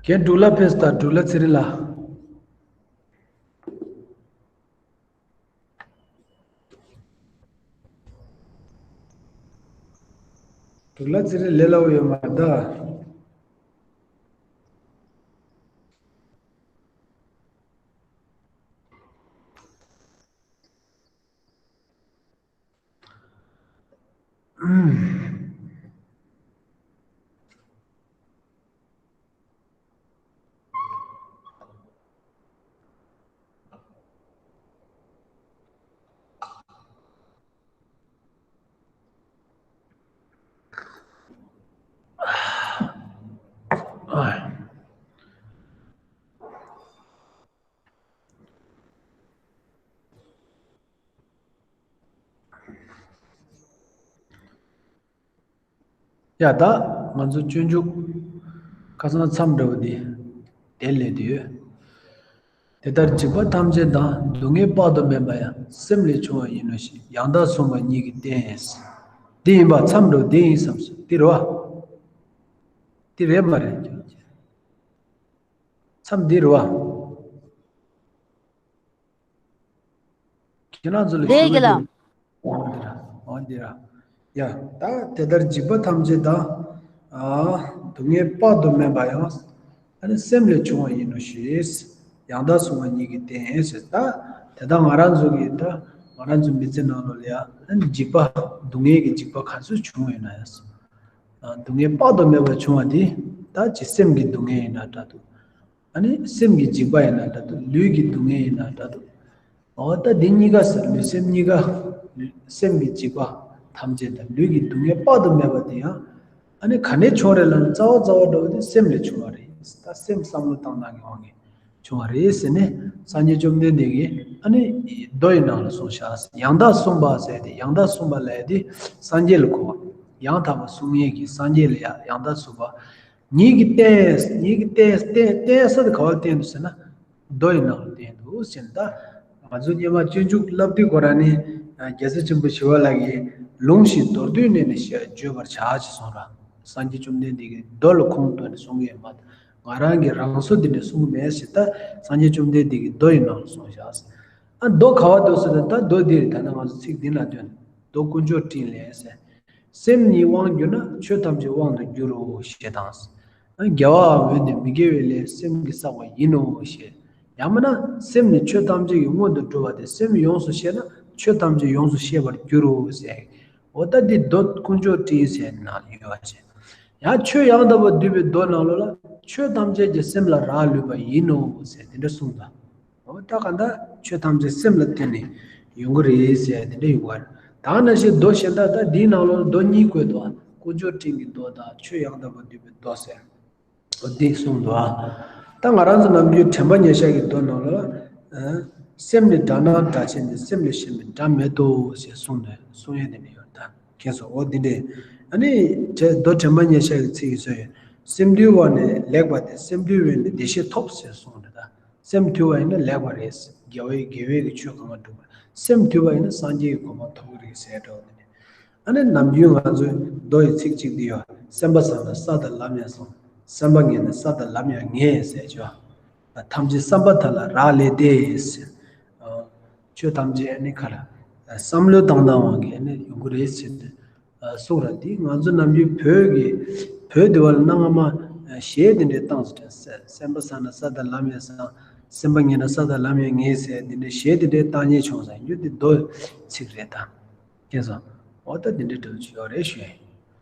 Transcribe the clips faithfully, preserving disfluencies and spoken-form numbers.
རྒན་འབྲུག་ལྷ་ཕེབས་དང་འབྲུག་ལྷ་ཚེ་རིང་ལགས། འབྲུག་ལྷ་ཚེ་རིང་ལས་སླ་པོ་ཡོད་མ་རེད་ད། ཡ་ད། ང་ཚོ་སྤྱོད་འཇུག་ཁ་སང་མཚམས་འདྲ་བོ་འདི་དེ་ལས་དུས། དེ་ལྟར་འཇིགས་པ་ཐམས་ཅད་དང་། སྡུག་བསྔལ་དཔག་ཏུ་མེད་པ་ཡང་། སེམས་ལས་བྱུང་བ་ཡིན་ནོ་ཞེས། ཡང་དག་གསུངས་པ་ཉིད་ཀྱིས་བསྟན། འདི་ཡིན་པ་མཚམས་འདྲ་བོ་འདི་ཡིན་བསམ་སོང་། འདི་རེད་བ། འདི་རེད་མ་རེད། མཚམས་འདི་རེད་བ། ཁྱེད་རང་ཚོ་ལ་རེད་ཞུ་གི་ལ། འོ་འདི་ར། འོ་འདི་ར། ཡ། ད་དེ་ལྟར་འཇིགས་པ་ཐམས་ཅད་དང་། ཨ། སྡུག་བསྔལ་དཔག་ཏུ་མེད་པ་ཡང་། ཨ་ནི་སེམས་ལས་བྱུང་བ་ཡིན་ནོ་ཞེས། ཡང་དག་གསུངས་པ་ཉིད་ཀྱིས་བསྟན་ཟེར། ད་དེ་དག་ང་རང་ཚོ་གི་ད་ང་རང་ཚོ་མི་ཚེ་ནང་ལོགས་ལ་ཡ། ཨ་ནི་འཇིགས་པ། སྡུག་བསྔལ་གྱི་འཇིགས་པ་ག་ཚོད་བྱུང་ཡོད་ན་ཡ། ཨ། སྡུག་བསྔལ་དཔག་ཏུ་མེད་པ་བྱུང་བ་དེ། ད་ཅི་སེམས་ཀྱི་སྡུག་བསྔལ་ཡིན་ན་འདྲ་འདུག་ཨ་ནི་སེམས་ཀྱི་འཇིགས་པ་ཡིན་ན་འདྲ་འདུག་ལུས་ཀྱི་སྡུག་བསྔལ་ཡིན་ན་འདྲ་འདུག་འོ་ད་འདི་གཉིས་ཀ་ཟེར། ལུས་སེམས་གཉིས་ཀ། ལུས་སེམས་ཀྱི་འཇིགས་པ་ཐམས་ཅད་དང་ལུས་ཀྱི་སྡུག་བསྔལ་དཔག་ཏུ་མེད་པ་དེ་ཡང་། ཨ་ནི་ག་ནས་བྱུང་རེད་ལབ་ན། རྩ་བ་རྩ་བ་འདྲ་བོ་དེ་སེམས་ལས་བྱུང་བ་རེད། ད་སེམས་བསམ་བློ་བཏང་སྟངས་ཀྱི་དབང་གིས་བྱུང་བ་རེད་ཟེར་ནས། སངས་རྒྱས་བཅོམ་ལྡན་འདས་ཀྱིས་ཨ་ནི་མདོ་ཡི་ནང་ལ་གསུངས་བཞག་ཡང་དག་གསུངས་པ་ཟེར་ཏེ། ཡང་དག་གསུངས་པ་ལབ་ཡ་དེ་སངས་རྒྱས་ལ་གོ་བ། ཡང་དག་པ་གསུང་མཁན་གྱི་སངས་རྒྱས་ལ་ཡ་ཡང་དག་གསུངས་པ། ཉིད་ཀྱིས་བསྟན། ཉིད་ཀྱིས་བསྟན། བསྟན། བསྟན་ས་དེ་ག་པར་བསྟན་འདུག་ཟེར་ན། མདོ་ཡི་ནང་ལ་བསྟན་འདུག་ཟེར་ན། ད་ང་ཚོ་སྔོན་མ་སྤྱོད་འཇུག་བསླབ་དུས་ཁོ་རང་ནས། རྒྱལ་སྲས་ཆེན་པོ་ཞི་བ་ལྷ་གིས། ལུང་བཞིན་མདོར་བསྡུས་ནས་ནི་ཞེས་བརྗོད་པར་བྱ་ཞེས་གསུངས་ར། སངས་རྒྱས་བཅོམ་ལྡན་འདས་ཀྱིས་མདོ་ལ་ཁུངས་གཏུགས་ནས་གསུང་གི་ཡོད་མ་གཏོགས། ང་རང་གི་རང་བཟོ་འདི་འདྲ་གསུང་གི་མེད་ཟེར། ད་སངས་རྒྱས་བཅོམ་ལྡན་འདས་ཀྱིས་མདོ་ཡི་ནང་ལ་གསུངས་བཞག་ཟེར། ཨ། མདོ་ག་པར་འདུག་ཟེར་ན། ད་མདོ་འདིར་ད་ནི་ང་ཚོ་ཚིག་འདི་ན་འདོན། མདོ་དཀོན་མཆོག་སྤྲིན་ལས་ཟེར། སེམས་ཉིད་དབང་བསྒྱུར་ན། ཆོས་ཐམས་ཅད་དབང་དུ་འགྱུར་རོ་ཞེས་དང་། ཨ། དགེ་བའམ་འོན་ཏེ་མི་དགེ་བའི་ལས་སེམས་ཀྱིས་བསགས་པ་ཡིན་ནོ་ཞེས། ཡང་མིན་ན་སེམས་ནི་ཆོས་ཐམས་ཅད་ཀྱི་སྔོན་དུ་གྲུབ་པ་སྟེ། སེམས་ཡོངས་སུ་ཤེས་ན། ཆོས་ཐམས་ཅད་ཡོངས་སུ་ཤེས་པར་འགྱུར་རོ་ཟེར། འོ་ད་འདི་མདོ་དཀོན་མཆོག་སྤྲིན་ཟེར་ན་ཡོད་པ་ཅིག་ཡང་ཆོས་ཡང་དག་པར་བསྡུས་པའི་མདོ་ནང་ལོགས་ལ། ཆོས་ཐམས་ཅད་ཀྱི་སེམས་ལ་རག་ལུས་པ་ཡིན་ནོ་ཟེར་དེ་འདྲ་གསུངས་དང་། འོ་ད་གང་ལྟར་ཆོས་ཐམས་ཅད་སེམས་ལ་བརྟེན་ནས་ཡོང་གི་རེད་ཟེར་དེ་འདྲ་ཡོང་གི་རེད། ད་ནང་བཞིན་མདོ་གཞན་དག་ད་འདིའི་ནང་ལོགས་ལ་མདོ་གཉིས་བཀོད་འདུག་དཀོན་མཆོག་སྤྲིན་གྱི་མདོ་དང་ཆོས་ཡང་དག་པར་བསྡུས་པའི་མདོ་ཟེར། འོ་འདི་གསུངས་འདུག་ད་ང་རང་ཚོ་ནམ་རྒྱུན་དྲན་པ་ཉེར་བཞག་གི་མདོ་ནང་ལོགས་ལ། ཨ། སེམས་ནི་དགྲ་ནང་དགྲ་ཆེ་སྟེ། སེམས་ལས་གཞན་པའི་དགྲ་མེད་དོ་ཞེས་གསུངས་ནས་གསུང་ཡས་དེ་འདྲ་ཡོད་ད། མཁྱེན་སོང་། འོ་འདི་འདྲས། ཨ་ནི་དེ་མདོ་དྲན་པ་ཉེར་བཞག་གི་ཚིག་ཡིན་ས་ཡོད། སེམས་འདུལ་བ་ནི་ལེགས་པ་སྟེ། སེམས་དུལ་བས་ནི་བདེ་གཤེགས་ཐོབ་ཟེར་གསུངས་རེད་ད། སེམས་དུལ་བ་ཡིན་ན་ལེགས་པ་རེད། དགེ་བའི་དགེ་བའི་གི་ཆོས་གང་ག་འགྲུབ་པ། སེམས་དུལ་བ་ཡིན་ན་སངས་རྒྱས་ཀྱི་གོ་འཕང་ཐོབ་ཀྱི་རེད་ཟེར་འདྲ་བོ་དེ་འདྲས། ཨ་ནི་ནམ་རྒྱུན་ང་ཚོའི་མདོ་ཡི་ཚིག་གཅིག་འདི་ཡོད། སེམས་པ་བཟང་ན་ས་དང་ལམ་ཡང་བཟང་། སེམས་པ་ངན་ན་ས་དང་ལམ་ཡང་ངན་ཟེར་ཆོག་ཐམས་ཅད་བསམ་པ་དག་ལ་རག་ལས་ཏེ་ཟེར། ཆོས་ཐམས་ཅད་ནི་ག་རེ། བསམ་བློ་བཏང་སྟངས་དབང་གིས་ནི་ཡོང་གི་རེད་ཟེར་ཏེ། གསུངས་ར། འདི་ང་ཚོ་ནམ་རྒྱུན་བོད་ཀྱི། བོད་འདི་བ་ལ་གནའ་སྔ་མ་གཞས་འདི་འདྲའི་བཏང་ཟེར། སེམས་པ་བཟང་ན་ས་དང་ལམ་ཡང་བཟང་། སེམས་པ་ངན་ན་ས་དང་ལམ་ཡང་ངན་ཟེར། འདི་འདྲའི་གཞས་འདི་འདྲའི་བཏང་མཁན་བྱུང་ས་ཡིན་རྒྱུ་འདི་མདོ་ཚིག་རེད་ད། མཁྱེན་སོང་། འོ་ད་འདི་འདྲའི་འདྲ་བོ་ཅིག་ཡོད་རེད་ཞུ་ཡ་ཡིན།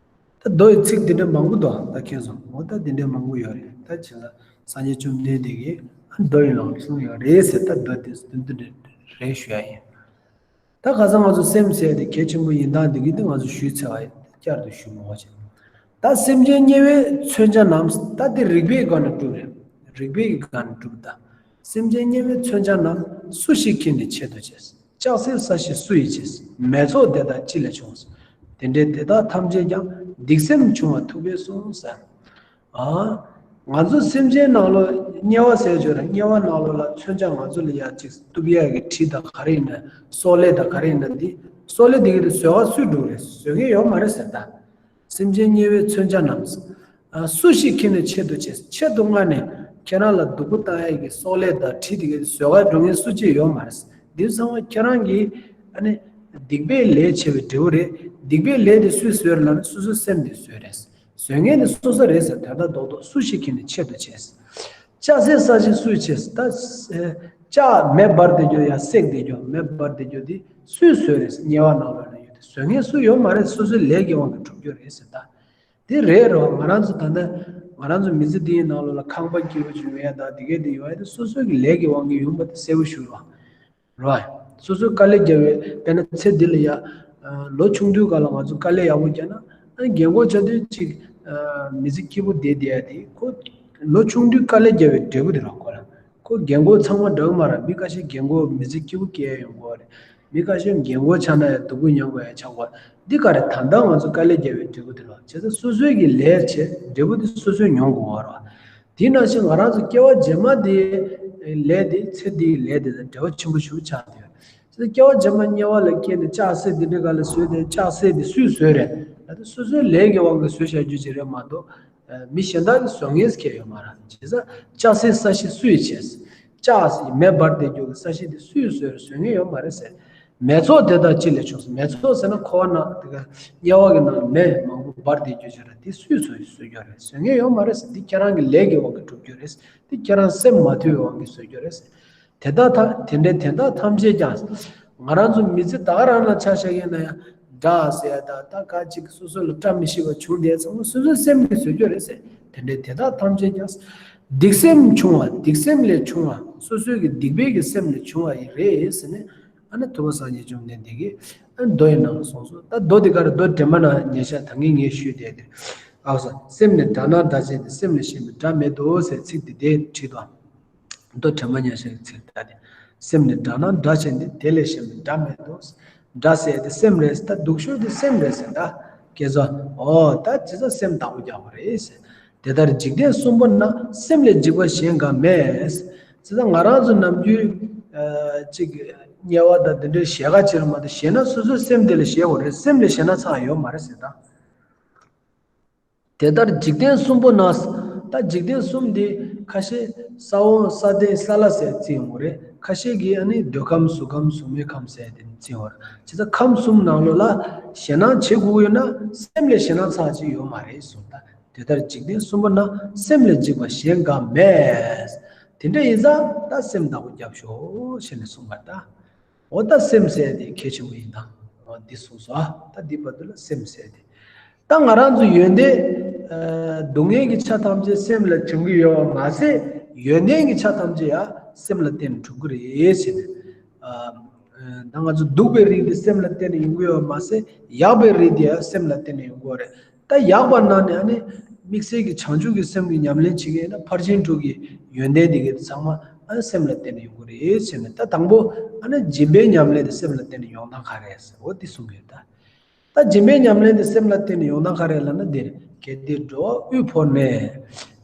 ད་མདོ་ཡི་ཚིག་འདི་འདྲ་མང་པོ་འདུག་ད་མཁྱེན་སོང་། འོ་ད་འདི་འདྲ་མང་པོ་ཡོད་རེད། ད་བྱས་ཙང་སངས་རྒྱས་བཅོམ་ལྡན་འདས་ཀྱིས་ཨ་མདོ་ཡི་ནང་གསུངས་ཡོད་རེད་ཟེར། ད་མདོ་དེ་འདི་འདྲ་རེད་ཞུ་ཡ་ཡིན། ད་ཁ་སང་ང་ཚོ་སེམས་ཟེར་དེ་གལ་ཆེན་པོ་ཡིན་སྟངས་འདི་གི་འདི་ང་ཚོ་ཞུས་ཚར་བ་ཡིན། བསྐྱར་དུ་ཞུ་མི་དགོས་ཅིང་། ད་སེམས་ཅན་དམྱལ་བའི་མཚོན་ཆ་རྣམས། ད་འདི་རིགས་པས་ག་ནས་གྲུབ་རེད། རིགས་པས་ག་ནས་གྲུབ་ད། སེམས་ཅན་དམྱལ་བའི་མཚོན་ཆ་རྣམས། སུ་ཞིག་མཁྱེན་ནས་ཆེད་དུ་བྱས། ལྕགས་སྲེག་ས་གཞི་སུ་ཡིས་བྱས། མེ་ཚོགས་དེ་དག་ཅི་ལས་བྱུང་། དེ་འདྲའི་དེ་དག་ཐམས་ཅད་ཀྱང་། སྡིག་སེམས་བྱུང་བ་ཐུབ་པས་གསུངས་ཟེར། ཨ། ང་ཚོ་སེམས་ཅན་ནང་ལོགས་དམྱལ་བ་ཟེར་བརྗོད་ར། དམྱལ་བ་ནང་ལོགས་ལ་མཚོན་ཆ་ང་ཚོ་ལ་ཡ་གཅིག་གཏུབ་ཡ་གི་གྲི་དང་ག་རེ་ཡིན་ན། སོག་ལེ་དང་ག་རེ་ཡིན་ན། འདི་སོག་ལེ་འདི་གི་དེ་བཟོ་ག་སུས་འགྲོ་རེད། བཟོ་མཁན་ཡོད་མ་རེད་ཟེར་ད། སེམས་ཅན་དམྱལ་བའི་མཚོན་ཆ་རྣམས། ཨ། སུ་ཞིག་ཁྱེད་ནི་ཆེད་དུ་བྱས། ཆེད་དུ་མངགས་ནས་ཁྱེད་རང་ལ་སྡུག་པོ་བཏང་ཡས་ཀྱི་སྲོག་ལས་དང་གྲི་དེ་གའི་བཟོད་ག་འགྲོ་མཁན་སུ་གཅིག་ཡོད་མ་རེད། འདི་ཚང་མ་ཁྱེད་རང་གིས་ཨ་ནི་སྡིག་པའི་ལས་བྱས་པའི་འབྲས་བུ་རེད། སྡིག་པའི་ལས་དེ་སུས་བཟོས་ལབ་ན་སོ་སོའི་སེམས་དེ་བཟོས་རེད། བཟོ་མཁན་དེ་སོ་སོ་རེད་ཟེར། དོན་དག་རྡོག་རྡོག་སུ་ཞིག་གིས་ནི་ཆེད་དུ་བྱས། ལྕགས་སྲེག་ས་གཞི་སུས་བྱས། ད་ལྕགས་མེ་འབར་བསྡད་རྒྱུ་ཡ་སྲེག་བསྡད་རྒྱུ་མེ་འབར་བསྡད་རྒྱུ་དེ་སུས་བཟོས་རེད། དམྱལ་བ་ནང་ལོགས་ལ་ཡོད་དེ་བཟོ་མཁན་སུ་ཡོད་མ་རེད། སོ་སོའི་ལས་ཀྱི་དབང་གིས་གྲུབ་རྒྱུ་རེད་ཟེར། ད་དེ་རེད་རོ། ང་རང་ཚོ་ད་ལྟ་ང་རང་ཚོ་མི་ཚེ་འདིའི་ནང་ལོགས་ལ་ཁང་པ་སྐྱིད་པོ་ཅིག་ཡོང་ཡ་དང་དེ་གས་དེ་ཡོང་ཡ་དེ་སོ་སོའི་གི་ལས་ཀྱི་དབང་གིས་ཡོང་པ་དེ་གསལ་པོ་ཞུ་རོགས། རོ། སོ་སོའི་དཀའ་ལས་བརྒྱབ་པའི་དཔེར་ན་ཚེ་འདི་ལ་ཡ། ལོ་ཆུང་དུས་སྐབས་ལ་ང་ཚོ་དཀའ་ལས་ཡག་པོ་བརྒྱབ་ན་ཨ་ནི་རྒན་གོག་ཆགས་དུས་ཅིག་མི་ཚེ་སྐྱིད་པོ་བསྡད་བསྡད་ཡ་དེ་ཁོ་ལོ་ཆུང་དུས་དཀའ་ལས་བརྒྱབ་པའི་འབྲས་བུ་དེ་རེད། ཁོ་ལ་ཁོ་རྒན་གོག་ཚང་མ་འདྲ་གི་མ་རེད། མི་ཁ་ཤས་རྒན་གོག་མི་ཚེ་སྐྱིད་པོ་སྐྱེལ་ཡ་ཡོང་གི་རེད། མི་ཁ་ཤས་རྒན་གོག་ཆགས་ན་ཡང་སྡུག་པོ་མྱོང་དགོས་ཡ་ཆགས་པ་འདི་ག་རེ། ད་ལྟ་ང་ཚོ་དཀའ་ལས་བརྒྱབ་པའི་འབྲས་བུ་དེ་རེད། བྱས་ཙང་སོ་སོའི་གི་ལས་བྱས་འབྲས་བུ་དེ་སོ་སོས་མྱོང་དགོས་པ་རེད། དེ་ནང་བཞིན་ང་རང་ཚོ་སྐྱེ་བ་རྗེས་མ་དེའི་ལས་དེ་ཚེ་འདིའི་ལས་དེ་དང་འབྲེལ་བ་ཆེན་པོ་ཞིག་ཆགས་བསྡད་ཡོད། ཚེ་སྐྱེ་བ་རྗེས་མ་དམྱལ་བ་ལ་སྐྱེས་ནས་ལྕགས་སྲེག་འདི་འདྲའི་སྒང་ལ་བཟོས་ཏེ་ལྕགས་སྲེག་དེ་སུས་བཟོས་རེད། ད་དེ་སོ་སོའི་ལས་ཀྱི་དབང་གིས་བཟོས་བཞག་རྒྱུ་ཅིག་རེད་མ་གཏོགས། མི་གཞན་དག་གིས་བཟོ་མཁན་ཟེར་མཁན་ཡོད་མ་རེད། བྱས་ཙང་ལྕགས་སྲེག་ས་གཞི་སུས་བྱས། ལྕགས་མེ་འབར་བསྡད་རྒྱུ་གི་ས་གཞི་དེ་སུས་བཟོས་རེད། བཟོ་མཁན་ཡོད་མ་རེད་ཟེར། མེ་ཚོགས་དེ་དག་ཅི་ལས་བྱུང་ཟེར། མེ་ཚོགས་ཟེར་ན་འཁོར་བ་ནང་དེ་ག་དམྱལ་བ་གི་ནང་ལ་མེ་མང་པོ་འབར་བསྡད་རྒྱུ་ཅིག་རེད། དེ་སུས་བཟོས་བཟོས་རྒྱུ་རེད། བཟོ་མཁན་ཡོད་མ་རེད་ཟེར། འདི་ཁྱེད་རང་གི་ལས་ཀྱི་དབང་གིས་གྲུབ་རྒྱུ་རེད། འདི་ཁྱེད་རང་སེམས་མ་དུལ་བའི་དབང་གིས་བཟོས་རྒྱུ་རེད། དེ་དག་ཐམས་དེ་འདྲའི་དེ་དག་ཐམས་ཅད་ཀྱང་། ང་རང་ཚོ་མི་ཚེ་ད་ག་རང་ལ་ཆ་བཞག་ཡིན་ན་ཡང་དགྲ་ཟེར་ཡ་དང་ད་ག་ཅིག་སོ་སོ་ལ་བཀྲ་མི་ཤིས་པ་བྱུང་བསྡད་ཚང་མ་སོ་སོའི་སེམས་ཀྱིས་བཟོས་རྒྱུ་རེད་ཟེར། དེ་འདྲའི་དེ་དག་ཐམས་ཅད་ཀྱང་། སྡིག་སེམས་ཆུང་བ། སྡིག་སེམས་ལས་ཆུང་བ། སོ་སོའི་གི་སྡིག་པའི་གི་སེམས་ལས་ཆུང་བ་ཡི་རེད་ཟེར་ནས་ཨ་ནི་ཐུབ་པ་སངས་རྒྱས་བཅོམ་ལྡན་འདས་ཀྱིས་ཨ་ནི་མདོ་ཡི་ནང་ལ་གསུངས་སོང་། ད་མདོ་འདི་ག་རེ། མདོ་དྲན་པ་ན་ཉེ་ཆར་ད་ངས་ངས་ཞུས་བསྡད་དེ། ཨ་ས། སེམས་ནི་དགྲ་ན་དགྲ་ཆེན་ཏེ། སེམས་ལས་གཞན་པའི་དགྲ་མེད་དོ་ཟེར་ཚིག་འདི་དེ་བྲིས་དང་། མདོ་དྲན་པ་ཉེ་ཆར་གྱི་ཚིག་ད་དེ། སེམས་ནི་དགྲ་ན་དགྲ་ཆེན་ཏེ། དེ་ལས་གཞན་པའི་དགྲ་མེད་དོ། དགྲ་ཟེར་དེ་སེམས་རེད་ཟེར། ད་སྡུག་ཤོས་དེ་སེམས་རེད་ཟེར། ད་སྐལ་བཟང་། ཨོ་ད་ཇི་ལྟར་སེམས་བདག་པོ་རྒྱག་པ་རེད་ཟེར། དེ་ལྟར་འཇིག་རྟེན་གསུམ་པོ་ན། སེམས་ལས་འཇིགས་པ་གཞན་འགའ་མེད། ཇི་ལྟར་ང་རང་ཚོ་ནམ་རྒྱུན་ཨ་ཅིག་དམྱལ་བ་དང་དེ་འདྲའི་ཞེད་དགའ་ཅིག་རེད་མ་གཏོགས་ཞེད་སྣང་སོ་སོའི་སེམས་དེ་ལ་ཞེད་དགོས་རེད། སེམས་ལས་ཞེད་སྣང་ཚ་ཡོད་མ་རེད་ཟེར། ད། དེ་ལྟར་འཇིག་རྟེན་གསུམ་པོ་ན། ད་འཇིག་རྟེན་གསུམ་འདི་ཁ་ཤས་ས་འོག་ས་སྟེང་ས་བླ་ཟེར་བརྩི་ཡོང་གི་རེད། ཁ་ཤས་ཀྱིས་ཨ་ནི་འདོད་ཁམས་གཟུགས་ཁམས་གཟུགས་མེད་ཁམས་ཟེར་དེ་བརྩི་ཡོང་གི་རེད། བྱས་ཙང་ཁམས་གསུམ་ནང་ལོགས་ལ་ཞེད་སྣང་བྱེད་དགོས་ཀྱི་ཡོད་ན་སེམས་ལས་ཞེད་སྣང་ཚ་ཅིག་ཡོད་མ་རེད་གསུངས། ད་དེ་ལྟར་འཇིག་རྟེན་གསུམ་པོ་ན། སེམས་ལས་འཇིགས་པ་གཞན་འགའ་མེད། དེ་འདྲ་ཡིན་ཙང་ད་སེམས་བདག་པོ་རྒྱབ་ཤོག་ཞེས་ནས་གསུངས་པ་ད། འོ་ད་སེམས་ཟེར་དེ་གལ་ཆེན་པོ་ཡིན་ད། འོ་འདི་གསུངས་སོ། ཨ་ད་འདི་བར་དུ་ལ་སེམས་ཟེར་དེ། ད་ང་རང་ཚོ་ཡོན་ཏན། ཨ་སྡུག་བསྔལ་གྱི་ཆ་ཐམས་ཅད་སེམས་ལ་བྱུང་གི་ཡོད་པ་མ་ཟད། ཡོན་ཏན་གྱི་ཆ་ཐམས་ཅད་ཡང་སེམས་ལ་བརྟེན་ནས་འགྲུབ་ཀྱི་རེད་ཟེར་ནས། ཨ་ད་ང་ཚོ་སྡུག་པའི་རིགས་དེ་སེམས་ལ་བརྟེན་ནས་ཡོང་གི་ཡོད་པ་མ་ཟད། ཡག་པའི་རིགས་དེ་ཡང་སེམས་ལ་བརྟེན་ནས་ཡོང་གི་ཡོད་རེད། ད་ཡག་པ་ནང་ནས་ཨ་ནི་དམིགས་བསལ་གྱི་བྱང་ཆུབ་ཀྱི་སེམས་ཀྱི་ཉམས་ལེན་བྱེད་མཁན་ཡིན་ན་ཕར་ཕྱིན་དྲུག་གི་ཡོན་ཏན་དེ་གའི་ཚང་མ་ཨ་ནི་སེམས་ལ་བརྟེན་ནས་ཡོང་གི་རེད་ཟེར་ནས། ད་དང་པོ་ཨ་ནི་སྦྱིན་པའི་ཉམས་ལེན་དེ་སེམས་ལ་བརྟེན་ནས་ཡོང་སྟངས་ག་རེ་ཟེར། འོ་དེ་གསུང་གི་ཡོད་ད། ད་སྦྱིན་པའི་ཉམས་ལེན་དེ་སེམས་ལ་བརྟེན་ནས་ཡོང་སྟངས་ག་རེ་ལབ་ན་འདིར། གལ་ཏེ་འགྲོ་བ་དབུལ་ཕོངས་ནས།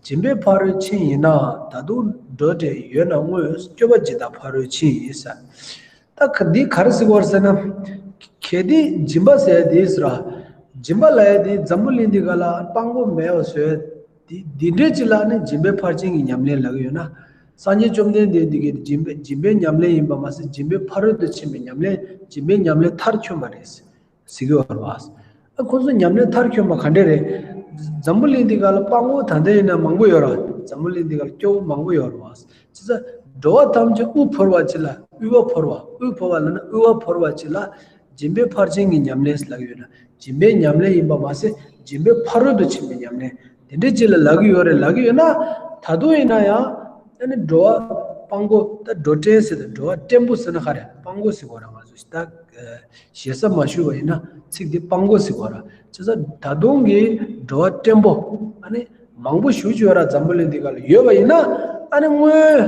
སྦྱིན་པའི་ཕ་རོལ་ཕྱིན་ཡིན་ན། ད་དུང་འགྲོ་བྲལ་ཡོད་ན་དངོས། སྐྱོབ་པ་ཇི་ལྟར་ཕ་རོལ་ཕྱིན་ཡིན་ཟེར། ད་ག་འདི་ག་རེ་ཟེར་གྱི་ཡོད་རེད་ཟེར་ན། གལ་ཏེ་སྦྱིན་པ་ཟེར་ཡ་དེ་ཟེར་ར། སྦྱིན་པ་ལབ་ཡ་དེ་འཛམ་བུ་གླིང་འདི་ག་ལ་སྤྲང་པོ་མེད་པ་བཟོས། དེ་འདི་འདྲའི་ཅིག་ལ་ནི་སྦྱིན་པའི་ཕར་ཕྱིན་གྱི་ཉམས་ལེན་ལབ་ཀྱི་ཡོད་ན། སངས་རྒྱས་བཅོམ་ལྡན་འདས་འདི་གའི་སྦྱིན་པའི་སྦྱིན་པའི་ཉམས་ལེན་ཡིན་པ་མ་ཟད། སྦྱིན་པའི་ཕ་རོལ་ཏུ་ཕྱིན་པའི་ཉམས་ལེན། སྦྱིན་པའི་ཉམས་ལེན་མཐར་ཁྱོན་པ་རེད་ཟེར་གྱི་ཡོད་རེད་བ། ཨ་ཁོང་ཚོ་ཉམས་ལེན་མཐར་ཁྱོན་པ་ག་འདྲས་རེད། འཛམ་བུ་གླིང་འདི་ག་ལ་སྤྲང་པོ་ད་ལྟ་ཡིན་ན་མང་པོ་ཡོད་རེད། འཛམ་བུ་གླིང་འདི་ག་ལ་སྐྱོ་པོ་མང་པོ་ཡོད་རེད་བ། བྱས་ཙང་འགྲོ་བ་ཐམས་ཅད་དབུལ་ཕོངས་པ་ཅིག་ལ་དབུལ་བ་ཕོངས་པ། དབུལ་ཕོངས་པ་ལབ་ན་དབུལ་བ་ཕོངས་པ་ཅིག་ལ་སྦྱིན་པའི་ཕར་ཕྱིན་གྱི་ཉམས་ལེན་ལབ་ཀྱི་ཡོད་ན། སྦྱིན་པའི་ཉམས་ལེན་ཡིན་པ་མ་ཟད། སྦྱིན་པའི་ཕ་རོལ་ཏུ་ཕྱིན་པའི་ཉམས་ལེན་དེ་འདྲའི་ཅིག་ལ་ལབ་ཀྱི་ཡོད་རེད། ལབ་ཀྱི་ཡོད་ན། ད་དུང་ཡིན་ན་ཡང་ཨ་ནི་འགྲོ་བ་སྤྲང་པོ། ད་འགྲོ་བྲལ་ཟེར་ད། འགྲོ་བ་བྲན་པོ་ཟེར་ན་ག་རེ། སྤྲང་པོ་ཟེར་དགོས་རེད། ང་ཚོ་ད་ཞེ་ས་མ་ཞུས་པ་ཡིན་ན་ཚིག་འདི་སྤྲང་པོ་ཟེར་དགོས་རེད། བྱས་ཙང་ད་དུང་གི་འགྲོ་བ་བྲན་པོ་ཨ་ནི་མང་པོ་ཞེ་ཅིག་ཡོད་ར། འཛམ་བུ་གླིང་འདི་ག་ལ་ཡོད་པ་ཡིན་ན། ཨ་ནི་དངོས་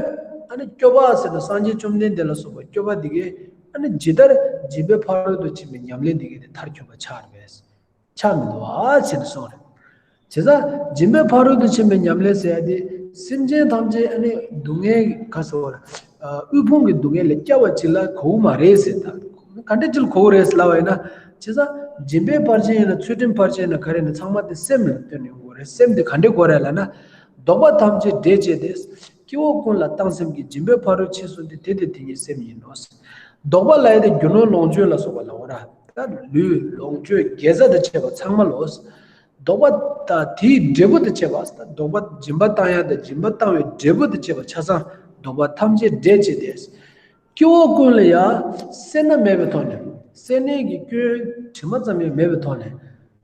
ཨ་ནི་སྐྱོབ་པ་ཟེར་ན་སངས་རྒྱས་བཅོམ་ལྡན་འདས་ལ་སོགས་པ་སྐྱོབ་པ་འདི་གས་ཨ་ནི་ཇི་ལྟར་སྦྱིན་པའི་ཕ་རོལ་ཏུ་ཕྱིན་པའི་ཉམས་ལེན་འདི་གས་དེ་མཐར་ཁྱོན་པ་ཆགས་རེད་པས། ཆགས་མི་འདུག་ཨ་ཟེར་ནས་གསུངས་རེད། བྱས་ཙང་སྦྱིན་པའི་ཕ་རོལ་ཏུ་ཕྱིན་པའི་ཉམས་ལེན་ཟེར་ཡ་དེ་སེམས་ཅན་ཐམས་ཅད་ཨ་ནི་སྡུག་བསྔལ་ག་ཟེར་བ་རེད། དབུལ་ཕོངས་ཀྱི་སྡུག་བསྔལ་ལས་སྐྱབས་པ་ཅིག་ལ་གོ་གི་མ་རེད་ཟེར། ད་ག་འདྲ་ཅིག་ལ་གོ་གི་རེད་ཟེར་ལབ་པ་ཡིན་ན། བྱས་ཙང་སྦྱིན་པའི་ཕར་ཕྱིན་ཡིན་ན་ཚུལ་ཁྲིམས་ཕར་ཕྱིན་ཡིན་ན་ག་རེ་ཡིན་ན་ཚང་མ་དེ་སེམས་ལ་བརྟེན་ནས་ཡོང་གི་རེད། རེད། སེམས་དེ་ག་འདྲས་དགོས་རེད་ལབ་ན། ལྡོག་པ་ཐམས་ཅད་འབྲས་བཅས་ཏེ། སྐྱེ་བོ་ཀུན་ལ་བཏང་སེམས་ཀྱིས། སྦྱིན་པའི་ཕ་རོལ་ཕྱིན་གསུངས་ཏེ། དེ་དེ་དེ་ཉིད་སེམས་ཡིན་ནོ། ལྡོག་པ་ལབ་ཡ་དེ་རྒྱུ་ནོར་ལོངས་སྤྱོད་ལ་སོགས་པ་ལ་འོ་ར། ད་ལུས་ལོངས་སྤྱོད་དགེ་རྩ་དང་བཅས་པ་ཚང་མ་ལོ། ལྡོག་པ་དང་དེའི་འབྲས་བུ་དང་བཅས་པ། ལྡོག་པ་སྦྱིན་པ་བཏང་ཡ་དང་སྦྱིན་པ་བཏང་བའི་འབྲས་བུ་དང་བཅས་པ་ཆ་ཚང་ལྡོག་པ་ཐམས་ཅད་འབྲས་བཅས་ཏེ། སྐྱེ་བོ་ཀུན་ལ་ཡང་སེར་སྣ་མེད་པའི་ཐོག་ནས། སེར་སྣའི་གི་སྐྱོན་དྲི་མ་ཙམ་ཡང་མེད་པའི་ཐོག་ནས།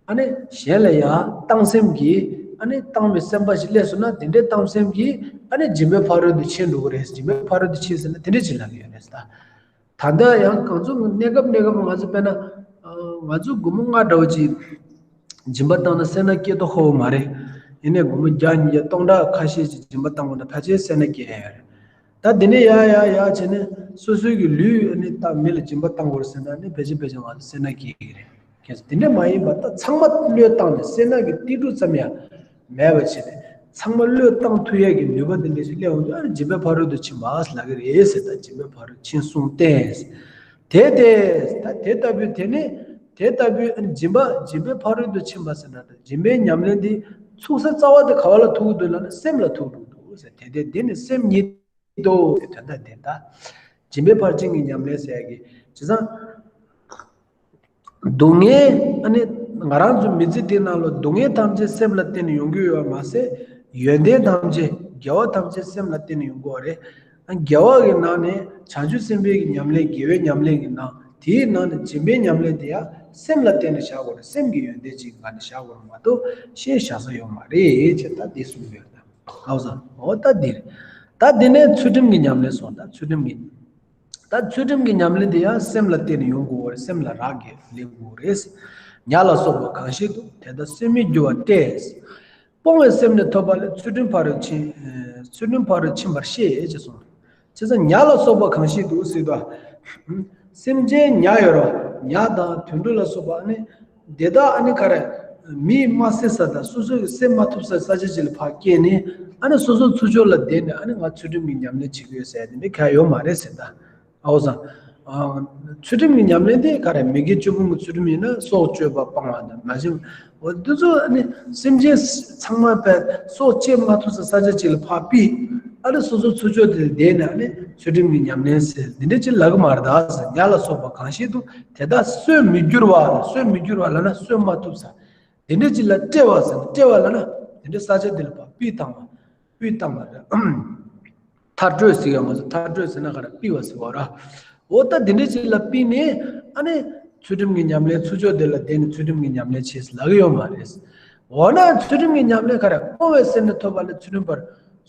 ཨ་ནི་གཞན་ལ་ཡང་བཏང་སེམས་ཀྱིས། ཨ་ནི་བཏང་བའི་སེམས་པ་ཞིག་སླེབས་སོང་ན། དེ་འདྲའི་བཏང་སེམས་ཀྱིས་ཨ་ནི་སྦྱིན་པའི་ཕ་རོལ་ཏུ་ཕྱིན་འགྲོ་གི་རེད། སྦྱིན་པའི་ཕ་རོལ་ཏུ་ཕྱིན་ཟེར་ན་དེ་འདྲ་ཅིག་ལབ་ཀྱི་ཡོད་རེད་ད། ད་ལྟ་ཡང་གང་ཚོད་གནས་སྐབས་གནས་སྐབས་ང་ཚོ་དཔེར་ན། ཨ། ང་ཚོ་སྒོར་མོ་ལྔ་འདྲ་བོ་ཅིག་སྦྱིན་པ་བཏང་ན་སེར་སྣ་སྐྱེ་མདོག་ཁ་པོ་མ་རེད། ཡིན་ནའི་སྒོར་མོ་བརྒྱ་ཉིས་བརྒྱ་སྟོང་ཕྲག་ཁ་ཤས་ཅིག་སྦྱིན་པ་བཏང་དགོས་ན་ཕལ་ཆེར་སེར་སྣ་སྐྱེ་ཡ་ཡོད་རེད། ད་དེ་ནས་ཡར་ཡར་ཡར་བྱས་ནས་སོ་སོའི་གི་ལུས་ནི་ད་མི་ལ་སྦྱིན་པ་བཏང་དགོས་རེད་ཟེར་ན་ནི་ཕལ་ཆེར་ཕལ་ཆེར་ང་ཚོ་སེར་སྣ་སྐྱེ་གི་རེད། གལ་སྲིད་དེ་འདྲ་མ་ཡིན་པ་ད་ཚང་མ་བློས་བཏང་ནས་སེར་སྣ་གི་ཏིལ་འབྲུ་ཙམ་ཡང་མེད་པ་བྱས་ནས་ཚང་མ་བློས་བཏང་ཐུབ་ཡས་ཀྱི་ནུས་པ་འདི་འདྲ་ཞིག་སླེབས་འོང་དུས། ཨ་ནི་སྦྱིན་པའི་ཕ་རོལ་ཏུ་ཕྱིན་པ་ལབ་ཀྱི་རེད་ཟེར། ད་སྦྱིན་པའི་ཕ་རོལ་ཕྱིན་གསུངས་ཏེ། དེ་སྟེ། ད་དེ་ལྟ་བུའི་དེ་ནི་དེ་ལྟ་བུའི་སྦྱིན་པ་སྦྱིན་པའི་ཕ་རོལ་ཏུ་ཕྱིན་པ་ཟེར་ན། ད་སྦྱིན་པའི་ཉམས་ལེན་འདི་ཚུགས་ས་རྩ་བ་དེ་ག་བ་ལ་ཐུག་གི་འདུག་ལབ་ན་སེམས་ལ་ཐུག་འགྲོ་གི་འདུག་ཟེར། དེ་སྟེ་འདི་ནི་སེམས་ཉིད་དོ་ཟེར། དོན་དག་འདི་ད་སྦྱིན་པའི་ཕར་ཕྱིན་གྱི་ཉམས་ལེན་ཟེར་ཡ་གི་བྱས་ཙང་། སྡུག་བསྔལ། ཨ་ནི་ང་རང་ཚོ་མི་ཚེ་འདི་ནང་ལ་སྡུག་བསྔལ་ཐམས་ཅད་སེམས་ལ་བརྟེན་ནས་ཡོང་གི་ཡོད་པ་མ་ཟད། ཡོན་ཏན་ཐམས་ཅད་དགེ་བ་ཐམས་ཅད་སེམས་ལ་བརྟེན་ནས་ཡོང་གི་ཡོད་རེད། ཨ། དགེ་བ་གི་ནང་ནས་བྱང་ཆུབ་སེམས་དཔའི་གི་ཉམས་ལེན། དགེ་བའི་ཉམས་ལེན་གི་ནང་། དེའི་ནང་ནས་སྦྱིན་པའི་ཉམས་ལེན་དེ་ཡང་སེམས་ལ་བརྟེན་ནས་བཞག་དགོས་རེད། སེམས་ཀྱི་ཡོན་ཏན་ཅིག་གི་ངང་ནས་བཞག་དགོས་རེད་མ་གཏོགས་གཞན་བཞག་ས་ཡོད་མ་རེད་ཅེས་ད་འདི་གསུངས་ཡོད། ཨའོ་ཟ། འོ་ད་འདིར། ད་འདི་ནས་ཚུལ་ཁྲིམས་ཀྱི་ཉམས་ལེན་སོང་། ད་ཚུལ་ཁྲིམས་ཀྱི། ད་ཚུལ་ཁྲིམས་ཀྱི་ཉམས་ལེན་དེ་ཡང་སེམས་ལ་བརྟེན་ནས་ཡོང་དགོས་པ་རེད། སེམས་ལ་རག་གི་ལེན་དགོས་པ་རེད། ཉ་ལ་སོགས་པ་གང་ཞིག་ཏུ། དེ་དག་སེམས་མི་རྒྱུ་བར་ཏེ། སྤོང་བའི་སེམས་ནི་ཐོབ་པ་ལས། ཚུལ་ཁྲིམས་ཕ་རོལ་ཕྱིན། ཚུལ་ཁྲིམས་ཕ་རོལ་ཕྱིན་པར་ཤེས་ཅེས་གསུངས། བྱས་ཙང་ཉ་ལ་སོགས་པ་གང་ཞིག་ཏུ་ཟེར་དུས། སེམས་ཅན་ཉ་ཡོད་རོ། ཉ་དང་དུད་འགྲོ་ལ་སོགས་པ་ནི། དེ་དག་ཨ་ནི་ག་རེ། མིས་མ་བསད་ས་དང་སོ་སོ་གིས་བསད་མ་ཐུབ་ས་ས་ཆ་ཅིག་ལ་ཕར་སྐྱེས་ནས། ཨ་ནི་སོ་སོ་ཚུར་ཕྱོགས་ལ་བསྡད་ནས། ཨ་ནི་ང་ཚུལ་ཁྲིམས་ཀྱི་ཉམས་ལེན་བྱེད་ཀྱི་ཡོད་ཟེར་དེ་འདྲ་གང་ཡང་ཡོད་མ་རེད་ཟེར་ད། ཨའོ་ཟ། ཨ། ཚུལ་ཁྲིམས་ཀྱི་ཉམས་ལེན་དེ་ག་རེ། མི་དགེ་བཅུ་སྤོང་གི་ཚུལ་ཁྲིམས་ཡིན་ན་སྲོག་གཅོད་པ་སྤང་བ་དང་། མ་བྱིན། འོ་འདི་ཚོ་ཨ་ནི་སེམས་ཅན་ཚང་མ་པས་སྲོག་གཅོད་མ་ཐུབ་ས་ས་ཆ་ཅིག་ལ་ཕར་ཕུད། ཨ་ནི་སོ་སོ་ཚུར་ཕྱོགས་དེ་ལ་བསྡད་ནས། ཨ་ནི་ཚུལ་ཁྲིམས་ཀྱི་ཉམས་ལེན་ཟེར་འདི་འདྲ་ཅིག་ལབ་ཀྱི་མ་རེད་ད་ཟེར། ཉ་ལ་སོགས་པ་གང་ཞིག་ཏུ། དེ་དག་གསོད་མི་འགྱུར་བ། གསོད་མི་འགྱུར་བ་ལབ་ན་གསོད་མ་ཐུབ་ས། དེ་འདྲ་ཅིག་ལ་བཀྲེས་པ་ཟེར་ན། བཀྲེས་པ་ལབ་ན་དེ་འདྲའི་ས་ཆ་དེ་ལ་ཕར་ཕུད་བཏང་བ། ཕུད་བཏང་བ་རེད། མཐར་སྤྲོད་ཟེར་ཡ་མ་གཏོགས། མཐར་སྤྲོད་ཟེར་ན་ག་རེ། ཕུད་པ་ཟེར་བ་རེད། འོ་ད་དེ་འདྲ་ཅིག་ལ་ཕུད་ནས། ཨ་ནི་ཚུལ་ཁྲིམས་ཀྱི་ཉམས་ལེན། ཚུར་ཕྱོགས་དེ་ལ་བསྡད་ནས་ཚུལ་ཁྲིམས་ཀྱི་ཉམས་ལེན་བྱེད་ཟེར་ལབ་ཀྱི་ཡོད་མ་རེད། འོ་ན་ཚུལ་ཁྲིམས་ཀྱི་ཉམས་ལེན་ག་རེ། སྤོང་བའི་སེམས་ནི་ཐོབ་པ་ལས། ཚུལ་ཁྲིམས་ཕར།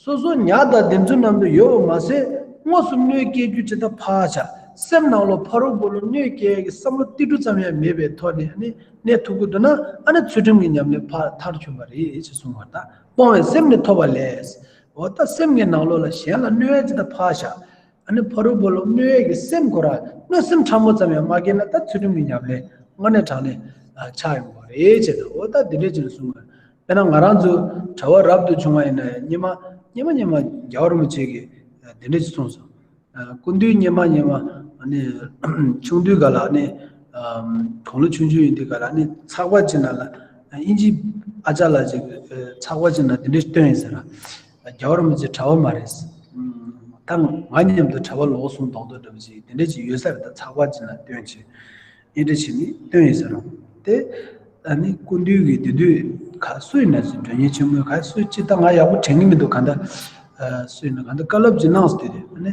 སོ་སོ་ཉ་དང་དེ་ཚོའི་ནང་དུ་ཡོད་པ་མ་ཟད། དངོས་སུ་གནོད་སྐྱེལ་རྒྱུ་ཅིག་ད་ཕར་བཞག་སེམས་ནང་ལོགས་ཕ་རོལ་པོ་ལ་གནོད་སྐྱེལ་ཡག་གི་བསམ་བློ་ཏིལ་འབྲུ་ཙམ་ཡང་མེད་པའི་ཐོག་ནས་ནི་གནས་ཐུབ་ཀྱི་འདུག་ན། ཨ་ནི་ཚུལ་ཁྲིམས་ཀྱི་ཉམས་ལེན་ཕར་མཐར་ཕྱིན་པ་རེད་ཅེས་གསུངས་པ་དང་། སྤོང་བའི་སེམས་ནི་ཐོབ་པ་ལས། འོ་ད་སེམས་ཀྱི་ནང་ལོགས་ལ་གཞན་ལ་གནོད་ཡག་ཅིག་ད་ཕར་བཞག་ཨ་ནི་ཕ་རོལ་པོ་ལ་གནོད་ཡག་གི་སེམས་ཁོ་ར། གནོད་སེམས་ཕྲ་མོ་ཙམ་ཡང་མ་སྐྱེས་ན། ད་ཚུལ་ཁྲིམས་ཀྱི་ཉམས་ལེན་དངོས་གནས་དྲང་གནས་ཆགས་ཡོང་གི་རེད་ཅེས་དང་། འོ་ད་འདི་འདྲ་ཅིག་གསུངས་པ། དཔེར་ན་ང་རང་ཚོ་གྲྭ་པ་རབ་ཏུ་བྱུང་བ་ཡིན་ན་ཡང་། སྔོན་མ་སྔོན་མ་སྔོན་མ་རྒྱལ་བ་རིན་པོ་ཆེ་གིས་འདི་འདྲ་ཞིག་གསུངས་སོང་། སྐུ་མདུན་སྔོན་མ་སྔོན་མ་ཨ་ནི་ཆུང་དུས་སྒང་ལ་ཨ་ནི་དགུང་ལོ་ཆུང་ཆུང་ཡིན་དུས་སྒང་ལ་ཨ་ནི་ཚགས་པར་ཅིག་ནང་ལ། དབྱིན་ཇི་ཨ་ཅག་ལགས་ཅིག་གིས་ཚགས་པར་ཅིག་ནང་འདི་འདྲ་ཞིག་བཏོན་ཡིན་ཟེར། རྒྱལ་བ་རིན་པོ་ཆེ་གྲྭ་པ་མ་རེད། ད་ང་མཉམ་དུ་གྲྭ་པ་ལོག་སོང་མདོག་མདོག་འདྲ་པོ་ཅིག་དེ་འདྲ་ཅིག་ཡོད་ས་རེད། ད་ཚགས་པར་ཅིག་ནང་བཏོན་བྱས། ཨེ་འདྲ་བྱས་ནས་བཏོན་ཡིན་ཟེར་རུང་། དེ་ཨ་ནི་སྐུ་མདུན་གྱིས་དེ་དུས་ག་སུ་ཡིན་ན་ཟེར། མགྲོན་གཉེར་ཆེན་མོས་ག་སུ་ཅིག་ད་ང་ཡག་པོ་དྲན་གྱི་མི་འདུག་གང་ལྟར་སུ་ཡིན་ན་གང་ལྟར་བཀའ་སློབ་ཅིག་གནང་སོང་། དེ་དུས་ཨ་ནི་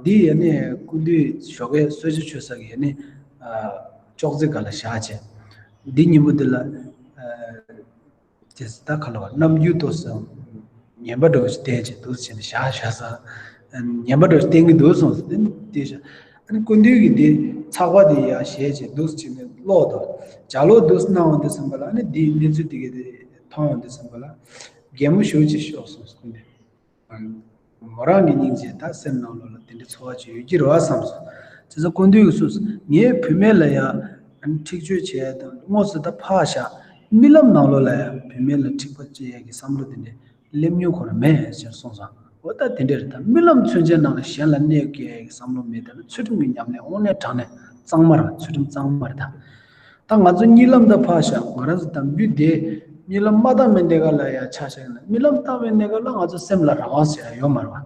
འདི་ཨ་ནི་སྐུ་མདུན་ཞོགས་ཀས་གསོལ་ཇ་མཆོད་ས་གི་ཨ་ནི་ཅོག་ཙེ་སྒང་ལ་བཞག་བྱས། འདི་ཉིན་མོ་འདི་ལ། དེ་ད་ག་ལ་བ། རྣམ་འགྱུར་ཏོག་ཙམ་ངན་པ་འདྲ་བོ་ཞིག་བསྟན་བྱས། འདུག་སེ་བྱས་ནས་བཞག་བཞག་ས། ངན་པ་འདྲ་བོ་ཞིག་བསྟན་གྱི་འདུག་སོང་ཟེར། དེ་དེ་བཞག་ཨ་ནི་སྐུ་མདུན་གྱིས་འདི་ཚགས་པར་དེ་ཡར་བཞེས་བྱས། འདུག་སེ་བྱས་ནས་ཀློག་དང་ལྗགས་ཀློག་འདུག་སེ་གནང་བ་འདི་ཙམ་པ་ལ། ཨ་ནི་འདིའི་གནས་ཚུལ་དེ་ག་དེ་མཐོང་བ་འདི་ཙམ་པ་ལ་གད་མོ་ཞེ་པོ་ཅིག་ཤོར་སོང་ཟེར། སྐུ་མདུན་མོ་རང་གི་སྙིང་རྗེ་དང་སེམས་ནང་ལོགས་ལ་དེ་འདྲའི་ཚོར་བ་ཅིག་ཡོད་ཀྱི་རེད་བསམ་སོང་། བྱས་ཙང་སྐུ་མདུན་གྱིས་གསུངས་སོང་། ངས་བུད་མེད་ལ་ཡང་འཁྲིག་སྤྱོད་བྱས་དང་དངོས་སུ་ད་ཕར་བཞག་རྨི་ལམ་ནང་ལོགས་ལ་ཡང་བུད་མེད་ལ་འཁྲིག་པ་སྤྱོད་ཡས་ཀྱི་བསམ་བློ་དེ་འདྲ་སླེབས་མྱོང་ཁོ་རང་མེད་ཅེས་གསུངས་སོང་། འོ་ད་དེ་འདྲ་རེད། ད་རྨི་ལམ་མཚོན་ཆའི་ནང་ལ་གཞན་ལ་གནོད་སྐྱེལ་ཡས་ཀྱི་བསམ་བློ་མེད། ད་ནི་ཚུལ་ཁྲིམས་ཀྱི་ཉམས་ལེན་དངོས་གནས་དྲང་གནས་གཙང་མ་རེད། ཚུལ་ཁྲིམས་གཙང་མ་རེད་ད། ད་ང་ཚོ་གཉིད་ལམ་ད་ཕར་བཞག་ང་རང་ཚོ་དམ་རྒྱུད་དེ་ རྨི་ལམ་མ་བཏང་བའི་གནས་སྐབས་ལ་ཡང་ཆ་བཞག་ན། རྨི་ལམ་བཏང་བའི་གནས་སྐབས་ལ་ང་ཚོ་སེམས་ལ་རང་དབང་ཟེར་ཡ་ཡོད་མ་རེད་བ།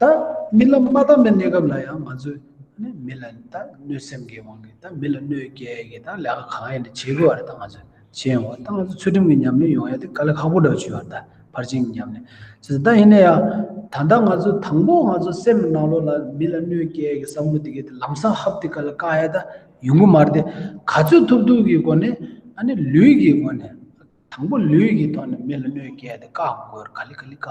ད་རྨི་ལམ་མ་བཏང་བའི་གནས་སྐབས་ལ་ཡང་ང་ཚོས་ནི་མི་ལ་ད་གནོད་སེམས་ཀྱི་དབང་གིས་ད་མི་ལ་གནོད་སྐྱེལ་གྱི་ད་ལས་ཀ་གང་ཡིན་ནའི་བྱེད་དགོས་བ་རེད། ད་ང་ཚོས་བྱེད་ཡོང་བ། ད་ང་ཚོ་ཚུལ་ཁྲིམས་ཀྱི་ཉམས་ལེན་ཡོང་ཡ་དེ་དཀའ་ལས་ཁག་པོ་འདྲ་བོ་ཅིག་ཡོད་རེད། ད་ཕར་ཕྱིན་གྱི་ཉམས་ལེན་བྱས་ཙང་། ད་ཡིན་ན་ཡང་ད་ལྟ་ང་ཚོ་དང་པོ་ང་ཚོ་སེམས་ནང་ལོགས་ལ་མི་ལ་གནོད་སྐྱེལ་གྱི་བསམ་བློ་དེ་གའི་དེ་ལམ་སང་ཧབ་དེ་ག་ལ་བཀག་ཡ་ད་ཡོང་གི་མ་རེད་དེ། ག་ཚོད་ཐུབ་ཐུབ་ཀྱི་སྒོ་ནས་ཨ་ནི་ལུས་ཀྱི་སྒོ་ནས། དང་པོ་ལུས་ཀྱི་ཐོག་ནས་མི་ལ་གནོད་སྐྱེལ་ཏེ་བཀག་དགོས། ག་ལེ་ག་ལེ་བཀག་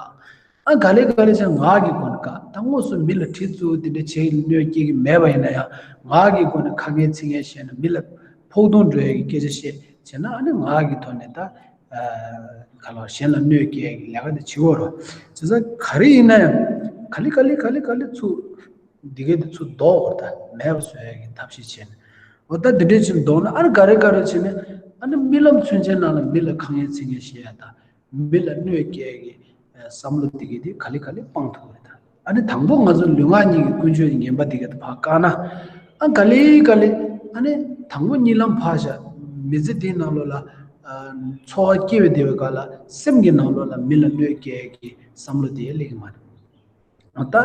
ཨ་ག་ལེ་ག་ལེ་བྱས་ངག་གི་སྒོ་ནས་བཀག་ད་དངོས་སུ་མི་ལ་གྲི་བཙུགས་དེ་འདྲ་བྱེད་གནོད་སྐྱེལ་གྱི་མེད་པ་ཡིན་ན་ཡང་། ངག་གི་སྒོ་ནས་ཁ་ངན་ཚིག་ངན་བཤད་ན། མི་ལ་ཕོག་ཐུག་འགྲོ་ཡ་གི་སྐད་ཆ་བཤད་བྱས་ན། ཨ་ནི་ངག་གི་ཐོག་ནས་ད་ག་ལ་གཞན་ལ་གནོད་སྐྱེལ་གྱི་ལས་ཀ་དེ་བྱེད་དགོས་རེད། བྱས་ཙང་ག་རེ་ཡིན་ན་ཡང་ག་ལེ་ག་ལེ་ག་ལེ་ག་ལེ་ཚུར་འདི་གའི་དེ་ཚུར་ལྡོག་དགོས། ད་མེད་པ་བཟོ་ཡ་གི་ཐབས་ཤེས་བྱས་ནས། འོ་ད་འདི་འདྲས་ཅིག་ལྡོག་ན། ཨ་ནི་ག་རེ་ག་རེ་བྱས་ནས། ཨ་ནི་རྨི་ལམ་ཚུན་ཆད་ནང་ལ་མི་ལ་ཁ་ངན་ཚིག་ངན་བཤད་ཡ་དང་། མི་ལ་གནོད་སྐྱེལ་གྱི་བསམ་བློ་འདི་གའི་དེ་ག་ལེ་ག་ལེ་སྤང་ཐུབ་རེད། ད་ཨ་ནི་དང་པོ་ང་ཚོ་ལུས་ངག་གཉིས་ཀྱི་ཀུན་སྤྱོད་ངན་པ་འདི་གའི་དེ་ཕར་བཀག་ན། ཨ་ག་ལེ་ག་ལེ། ཨ་ནི་དང་པོ་གཉིད་ལམ་ཕར་བཞག་མི་ཚེ་འདིའི་ནང་ལོགས་ལ་ཨ་འཚོ་བ་སྐྱེལ་བའི་དེ་བའི་སྐབས་ལ་སེམས་ཀྱི་ནང་ལོགས་ལ་མི་ལ་གནོད་སྐྱེལ་གྱི་བསམ་བློ་དེ་སླེབས་ཀྱི་མ་རེད། ད་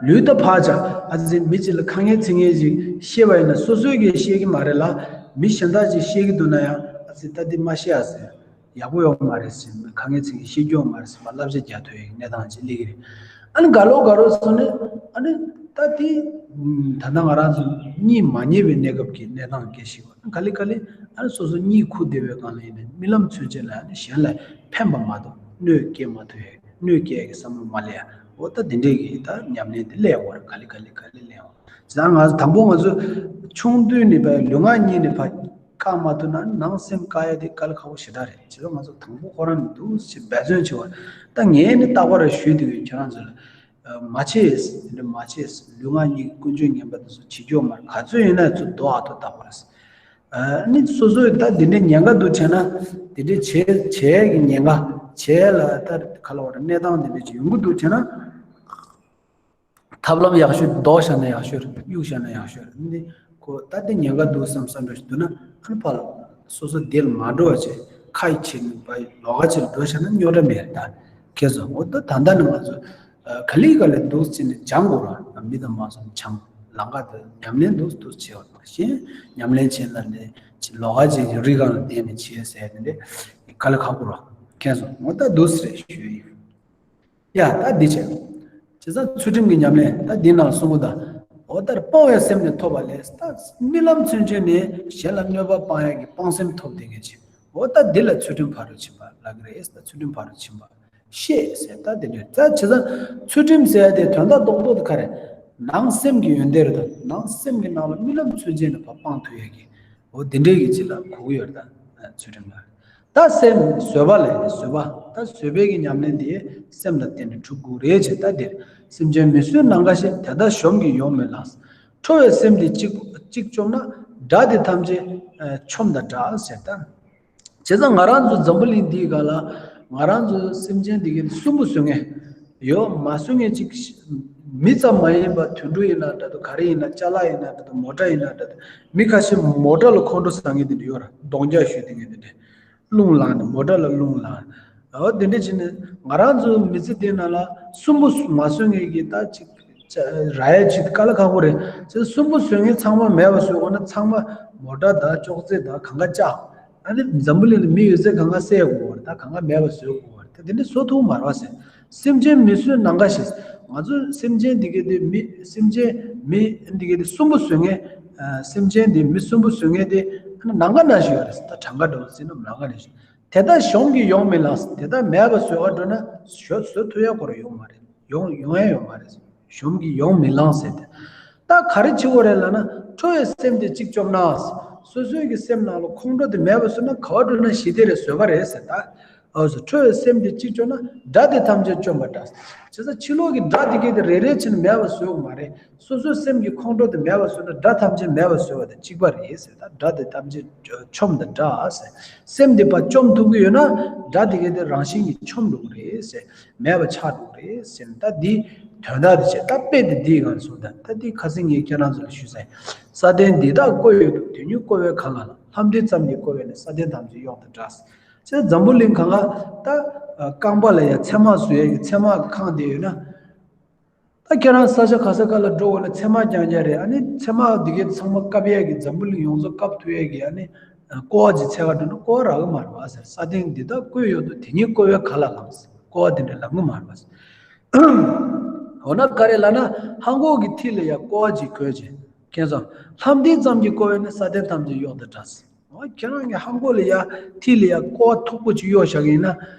ལུས་ད་ཕར་བཞག་ཨ་ཙི་མི་གཅིག་ལ་ཁ་ངན་ཚིག་ངན་ཞིག་བཤད་པ་ཡིན་ན་སོ་སོས་ཀྱིས་ཤེས་ཀྱི་མ་རེད་ལ། མི་གཞན་དག་ཅིག་བཤད་ཀྱི་འདུག་ན་ཡང་། ཨ་ཙི་ད་འདི་མ་བཤད་ཨ་ཟེར། ཡག་པོ་ཡོད་མ་རེད་ཟེར། ཁ་ངན་ཚིག་ངན་བཤད་རྒྱུ་ཡོད་མ་རེད་ཟེར་བ་བསླབ་བྱ་རྒྱག་ཐུབ་ཡག་གི་གནས་སྟངས་ཅིག་སླེབས་ཀྱི་རེད། ཨ་ནི་ག་ལོ་ག་རོ་སོང་ནས། ཨ་ནི་ད་དེ་ད་ལྟ་ང་རང་ཚོ་གཉིད་མ་ཉལ་བའི་གནས་སྐབས་ཀྱི་གནས་སྟངས་སྐད་ཤིག་བ། ག་ལེ་ག་ལེ། ཨ་ནི་སོ་སོ་གཉིད་ཁུག་བསྡད་པའི་སྒང་ལ་ཡིན་ན་རྨི་ལམ་ཚུན་ཆད་ལ་ཨ་ནི་གཞན་ལ་ཕན་པ་མ་གཏོགས་གནོད་སྐྱེལ་མ་ཐུབ་ཡག་གནོད་སྐྱེལ་གྱི་བསམ་བློ་མ་སླེབས་ཡ། འོ་ད་དེ་འདྲས་ཀྱི་ད་ཉམས་ལེན་དེ་སླེབས་ཡོང་བ་རེད། ག་ལེ་ག་ལེ་ག་ལེ་སླེབས་ཡོང་བ། བྱས་ཙང་ང་ཚོ་དང་པོ་ང་ཚོ་ཆུང་དུས་ནས་ཕར་ལུས་ངག་གཉིས་ནས་ཕར་བཀག་མ་ཐུབ་ན། ནང་སེམས་བཀག་ཡ་དེ་དཀའ་ལས་ཁག་པོ་ཞེ་དྲག་རེད། བྱས་ཙང་ང་ཚོ་དང་པོ་ཁོ་རང་ནས་འདུག་སེ་འབད་བརྩོན་བྱེད་པ། ད་ངས་ནི་རྟག་པར་ཞུས་བསྡད་ཡོད། ཁྱེད་རང་ཚོ་ལ་མ་བྱེད། དེ་འདྲ་མ་བྱེད། ལུས་ངག་གཉིས་ཀྱི་ཀུན་སྤྱོད་ངན་པ་དེ་ཚོ་བྱེད་རྒྱུ་མ་རེད། ག་ཚོད་ཡིན་ན་ཚུར་ལྡོག་ཨ་ཐུབ་རྟག་པར། ཨ་ནི་སོ་སོས་ད་འདི་འདྲའི་ཉེན་ཁ་འདུག་བྱས་ན། འདི་འདྲའི་བྱེད་བྱེད་ཀྱི་ཉེན་ཁ་བྱེད་ལ་ད་ག་ལ་བར་གནས་སྟངས་འདི་འདྲ་ཅིག་ཡོང་གི་འདུག་བྱས་ན། ཐབས་ལམ་ཡག་ཤོས་ལྡོག་བཞག་ན་ཡག་ཤོས་རེད། གཡུག་བཞག་ན་ཡག་ཤོས་རེད། འདི་ཁོ་ད་འདི་ཉེན་ཁ་འདུག་བསམ་བསམ་འདྲ་ཞིག་འདུག་ན། ཨ་ནི་ཕར་སོ་སོ་འདིར་མ་འགྲོ་བ་བྱས། ཁ་ཡི་བྱེད་ནི་པ་ལོགས་ཀ་ཅིག་འགྲོ་བཞག་ན་རྙོག་དྲ་མེད་རེད། ད་ཁྱེད་ཚོ་འོ་ད་ད་ལྟ་ནས་ང་ཚོ་ག་ལེ་ག་ལེ་འདུག་བྱས་ནས་སྦྱང་དགོས་ར། མི་དང་མ་སོང་སྦྱང་། ལམ་ཁ་དེ་ཉམས་ལེན་འདུག་འདུག་བྱེད་པ་མ་གཞི། ཉམས་ལེན་བྱེད་ན་འདི་ཅི་ལོགས་ཀ་ཅིག་རི་སྒང་ལ་བསྡད་ནས་བྱེད་ཟེར་ནི་འདི་དཀའ་ལས་ཁག་པོ་ར། ཁྱེད་ཚོ་འོ་ད་འདུག་སེ་རེད་ཞུ་ཡིན། ཡ་ད་འདི་བྱས། བྱས་ཙང་ཚུལ་ཁྲིམས་ཀྱི་ཉམས་ལེན་ད་འདི་ནང་གསུང་གི་ད། འོ་ད་སྤང་བའི་སེམས་ནི་ཐོབ་པ་ལས། ད་རྨི་ལམ་ཚུན་ཆད་ནས་གཞན་ལ་གནོད་པ་སྤང་ཡག་གི་སྤང་སེམས་ཐོབ་བསྡད་མཁན་ཅིག་འོ་ད་འདི་ལ་ཚུལ་ཁྲིམས་ཕ་རོལ་ཕྱིན་པ་ལབ་ཀྱི་རེད། ད་ཚུལ་ཁྲིམས་ཕ་རོལ་ཕྱིན་པ། ཤེས་ཟེར་ད་དེ་འདྲ། ད་བྱས་ཙང་ཚུལ་ཁྲིམས་ཟེར་ཡ་དེ་དོན་དག་རྡོག་རྡོག་དེ་ག་རེ། ནང་སེམས་ཀྱི་ཡོན་ཏན་རེད་དོ། ནང་སེམས་ཀྱི་ནང་ལ་རྨི་ལམ་ཚུན་ཆད་ནས་ཕར་སྤང་ཐུབ་ཡ་གི། འོ་དེ་འདྲའི་གི་ཅིག་ལ་གོ་གི་ཡོད་རེད། ད་ཚུལ་ཁྲིམས་ལ། ད་སེམས་བཟོད་པ་ལས་བཟོད་པ། ད་བཟོད་པའི་གི་ཉམས་ལེན་དེ་སེམས་ལ་བརྟེན་ནས་གྲུབ་དགོས་རེད་ཅེས། ད་འདིར་སེམས་ཅན་མི་གསོད་ནམ་མཁའ་བཞིན། དེ་ལྟར་གཞོམ་གྱིས་ཡོང་མི་ལང་། ཁྲོ་བའི་སེམས་དེ་གཅིག་གཅིག་བཅོམ་ན། དགྲ་དེ་ཐམས་ཅད་ཆོམ་དང་འདྲ་ཟེར། ད། བྱས་ཙང་ང་རང་ཚོ་འཛམ་བུ་གླིང་འདིའི་སྒང་ལ་ང་རང་ཚོ་སེམས་ཅན་འདི་གའི་སུན་པོ་བཟོ་མཁན་ཡོད་མ་བཟོ་མཁན་ཅིག་མི་ཙམ་མ་ཡིན་པར་དུད་འགྲོ་ཡིན་ན་འདྲ་འདུག་ག་རེ་ཡིན་ན། ཅ་ལག་ཡིན་ན་འདྲ་འདུག་མོ་ཊ་ཡིན་ན་འདྲ་འདུག་མི་ཁ་ཤས་མོ་ཊ་ལ་ཁོང་ཁྲོ་ཟ་མཁན་དེ་འདྲ་ཡོད་ར། གདོང་རྒྱག་ཞུ་དེ་མཁན་དེ་འདྲ། རླུང་ལངས་ནས་མོ་ཊ་ལ་རླུང་ལངས། འོ་དེ་འདྲ་བྱས་ནས་ང་རང་ཚོ་མི་ཚེ་འདི་ནང་ལ་སུན་པོ་མ་བཟོ་མཁན་གྱི་ད་ཅིག་ར་ཡ་ཅིག་དཀའ་ལས་ཁག་པོ་རེད། ཚེ་སུན་པོ་བཟོ་མཁན་ཚང་མ་མེད་པ་བཟོ་དགོས་ན། ཚང་མ་མོ་ཊ་དང་ཅོག་ཙེ་དང་གང་ག་བཅག་ཨ་ནི་འཛམ་བུ་གླིང་ལ་མི་ཡོད་ཚད་གང་ག་བསད་དགོས་པ་རེད། ད་གང་ག་མེད་པ་བཟོ་དགོས་པ་རེད། ད་དེ་འདྲ་བཟོ་ཐུབ་མ་རེད་བ་ཟེར། སེམས་ཅན་མི་གསོད་ནམ་མཁའ་བཞིན། ང་ཚོ་སེམས་ཅན་འདི་གའི་དེ་མི་སེམས་ཅན་མི་འདི་གའི་དེ་སུན་པོ་བཟོ་མཁན། སེམས་ཅན་དེ་མི་སུན་པོ་བཟོ་མཁན་དེ་ནམ་མཁའ་ནང་བཞིན་ཡོད་རེད། ད་གྲངས་ཀ་འདྲ་བོ་བརྩིས་ན་ནམ་མཁའ་ནང་བཞིན། དེ་དག་གཞོམ་གྱིས་ཡོང་མི་ལང་། དེ་དག་མེད་པ་བཟོ་ག་འགྲོ་ན་བཟོ་བཟོ་ཐུབ་ཡ་སྐོར་ཡོང་མ་རེད། ཡོང་ཡོང་ཡ་ཡོང་མ་རེད། གཞོམ་གྱིས་ཡོང་མི་ལང་ཟེར་ཏེ། ད་ག་རེ་བྱེད་དགོས་རེད་ལབ་ན། ཁྲོ་བའི་སེམས་དེ་གཅིག་བཅོམ་ན། སོ་སོའི་གི་སེམས་ནང་ལ་ཁོང་ཁྲོ་དེ་མེད་པ་བཟོ་ན་ག་བ་འགྲོ་ན་ཞི་བདེ་རེད། བཟོད་པ་རེད་ཟེར། ད་ཨོ་ཟེར། ཁྲོ་བའི་སེམས་དེ་གཅིག་བཅོམ་ན། དགྲ་དེ་ཐམས་ཅད་བཅོམ་པ་འདྲ། བྱས་ཙང་ཕྱི་ལོགས་ཀྱི་དགྲ་དེ་གས་དེ་རེ་རེ་བྱས་ནས་མེད་པ་བཟོ་དགོས་མ་རེད། སོ་སོའི་སེམས་ཀྱི་ཁོང་ཁྲོ་དེ་མེད་པ་བཟོས་ན་དགྲ་ཐམས་ཅད་མེད་པ་བཟོས་པ་དང་གཅིག་པ་རེད་ཟེར། ད་དགྲ་དེ་ཐམས་ཅད་ཆོམ་དང་འདྲ་ཟེར། སེམས་དེ་ཕར་བཅོམ་ཐུབ་ཀྱི་ཡོད་ན་དགྲ་དེ་གས་དེ་རང་བཞིན་གྱིས་ཆོམ་འགྲོ་གི་རེད་ཟེར། མེད་པ་ཆགས་འགྲོ་གི་རེད་ཟེར། ད་འདི་དོན་དག་དེ་བྱས། ད་དཔེ་དེ་འདིའི་སྒང་གསུངས། ད་ད་འདི་ཁ་སང་ངས་ཁྱེད་རང་ཚོ་ལ་ཞུས་ཚར། ས་སྟེང་འདི་དག་བསྐོར་ཡོད་དོ། དེ་ཉིད་བསྐོར་བའི་གང་ལ་ལ། ལྷ་འདྲེ་ཙམ་གྱིས་བསྐོར་བས་ནི། ས་སྟེང་ཐམས་ཅད་གཡོགས་དང་འདྲ། ཅེས་འཛམ་བུ་གླིང་གང་ག་ད་རྐང་པ་ལ་ཡ་ཚེར་མ་བཟོ་ཡས་ཀྱི་ཚེར་མ་ཁང་དེ་ཡོད་ན། ད་ཁྱེད་རང་ས་ཆ་ག་ས་ག་ལ་འགྲོ་འོ་ན་ཚེར་མ་རྐྱང་རྐྱང་རེད། ཨ་ནི་ཚེར་མ་འདི་གའི་ཚང་མ་བཀབ་ཡས་ཀྱི་འཛམ་བུ་གླིང་ཡོངས་རྫོགས་བཀབ་ཐུབ་ཡས་ཀྱི་ཨ་ནི་ཀོ་བ་ཅིག་འཚོལ་ག་འགྲོ་ན་ཀོ་བ་རག་གི་མ་རེད་བ་ཟེར། ས་སྟེང་འདི་དག་བརྐོས་ཡོད་དོ། དེ་ཉིད་ཀོ་བའི་ག་ལ་ལངས་ཟེར། ཀོ་བ་དེ་འདྲ་ལབ་གི་མ་རེད་བ་ཟེར། འོ་ན་ག་རེ་ལབ་ན་ཧང་གོ་གི་ཐིག་ལ་ཡ་ཀོ་བ་ཅིག་བརྐོས་བྱས། ཁྱེད་ཚོ་ལྷམ་མདེའུ་ཙམ་གྱིས་བརྐོས་པས་ནི་ས་སྟེང་ཐམས་ཅད་གཡོགས་དང་འདྲ་ཟེར། འོ་ཁྱེད་རང་གི་ཧང་གོ་ལ་ཡ་ཐིག་ལ་ཡ་ཀོ་བ་མཐུག་པོ་ཅིག་གཡོགས་བཞག་གི་ཡིན་ན།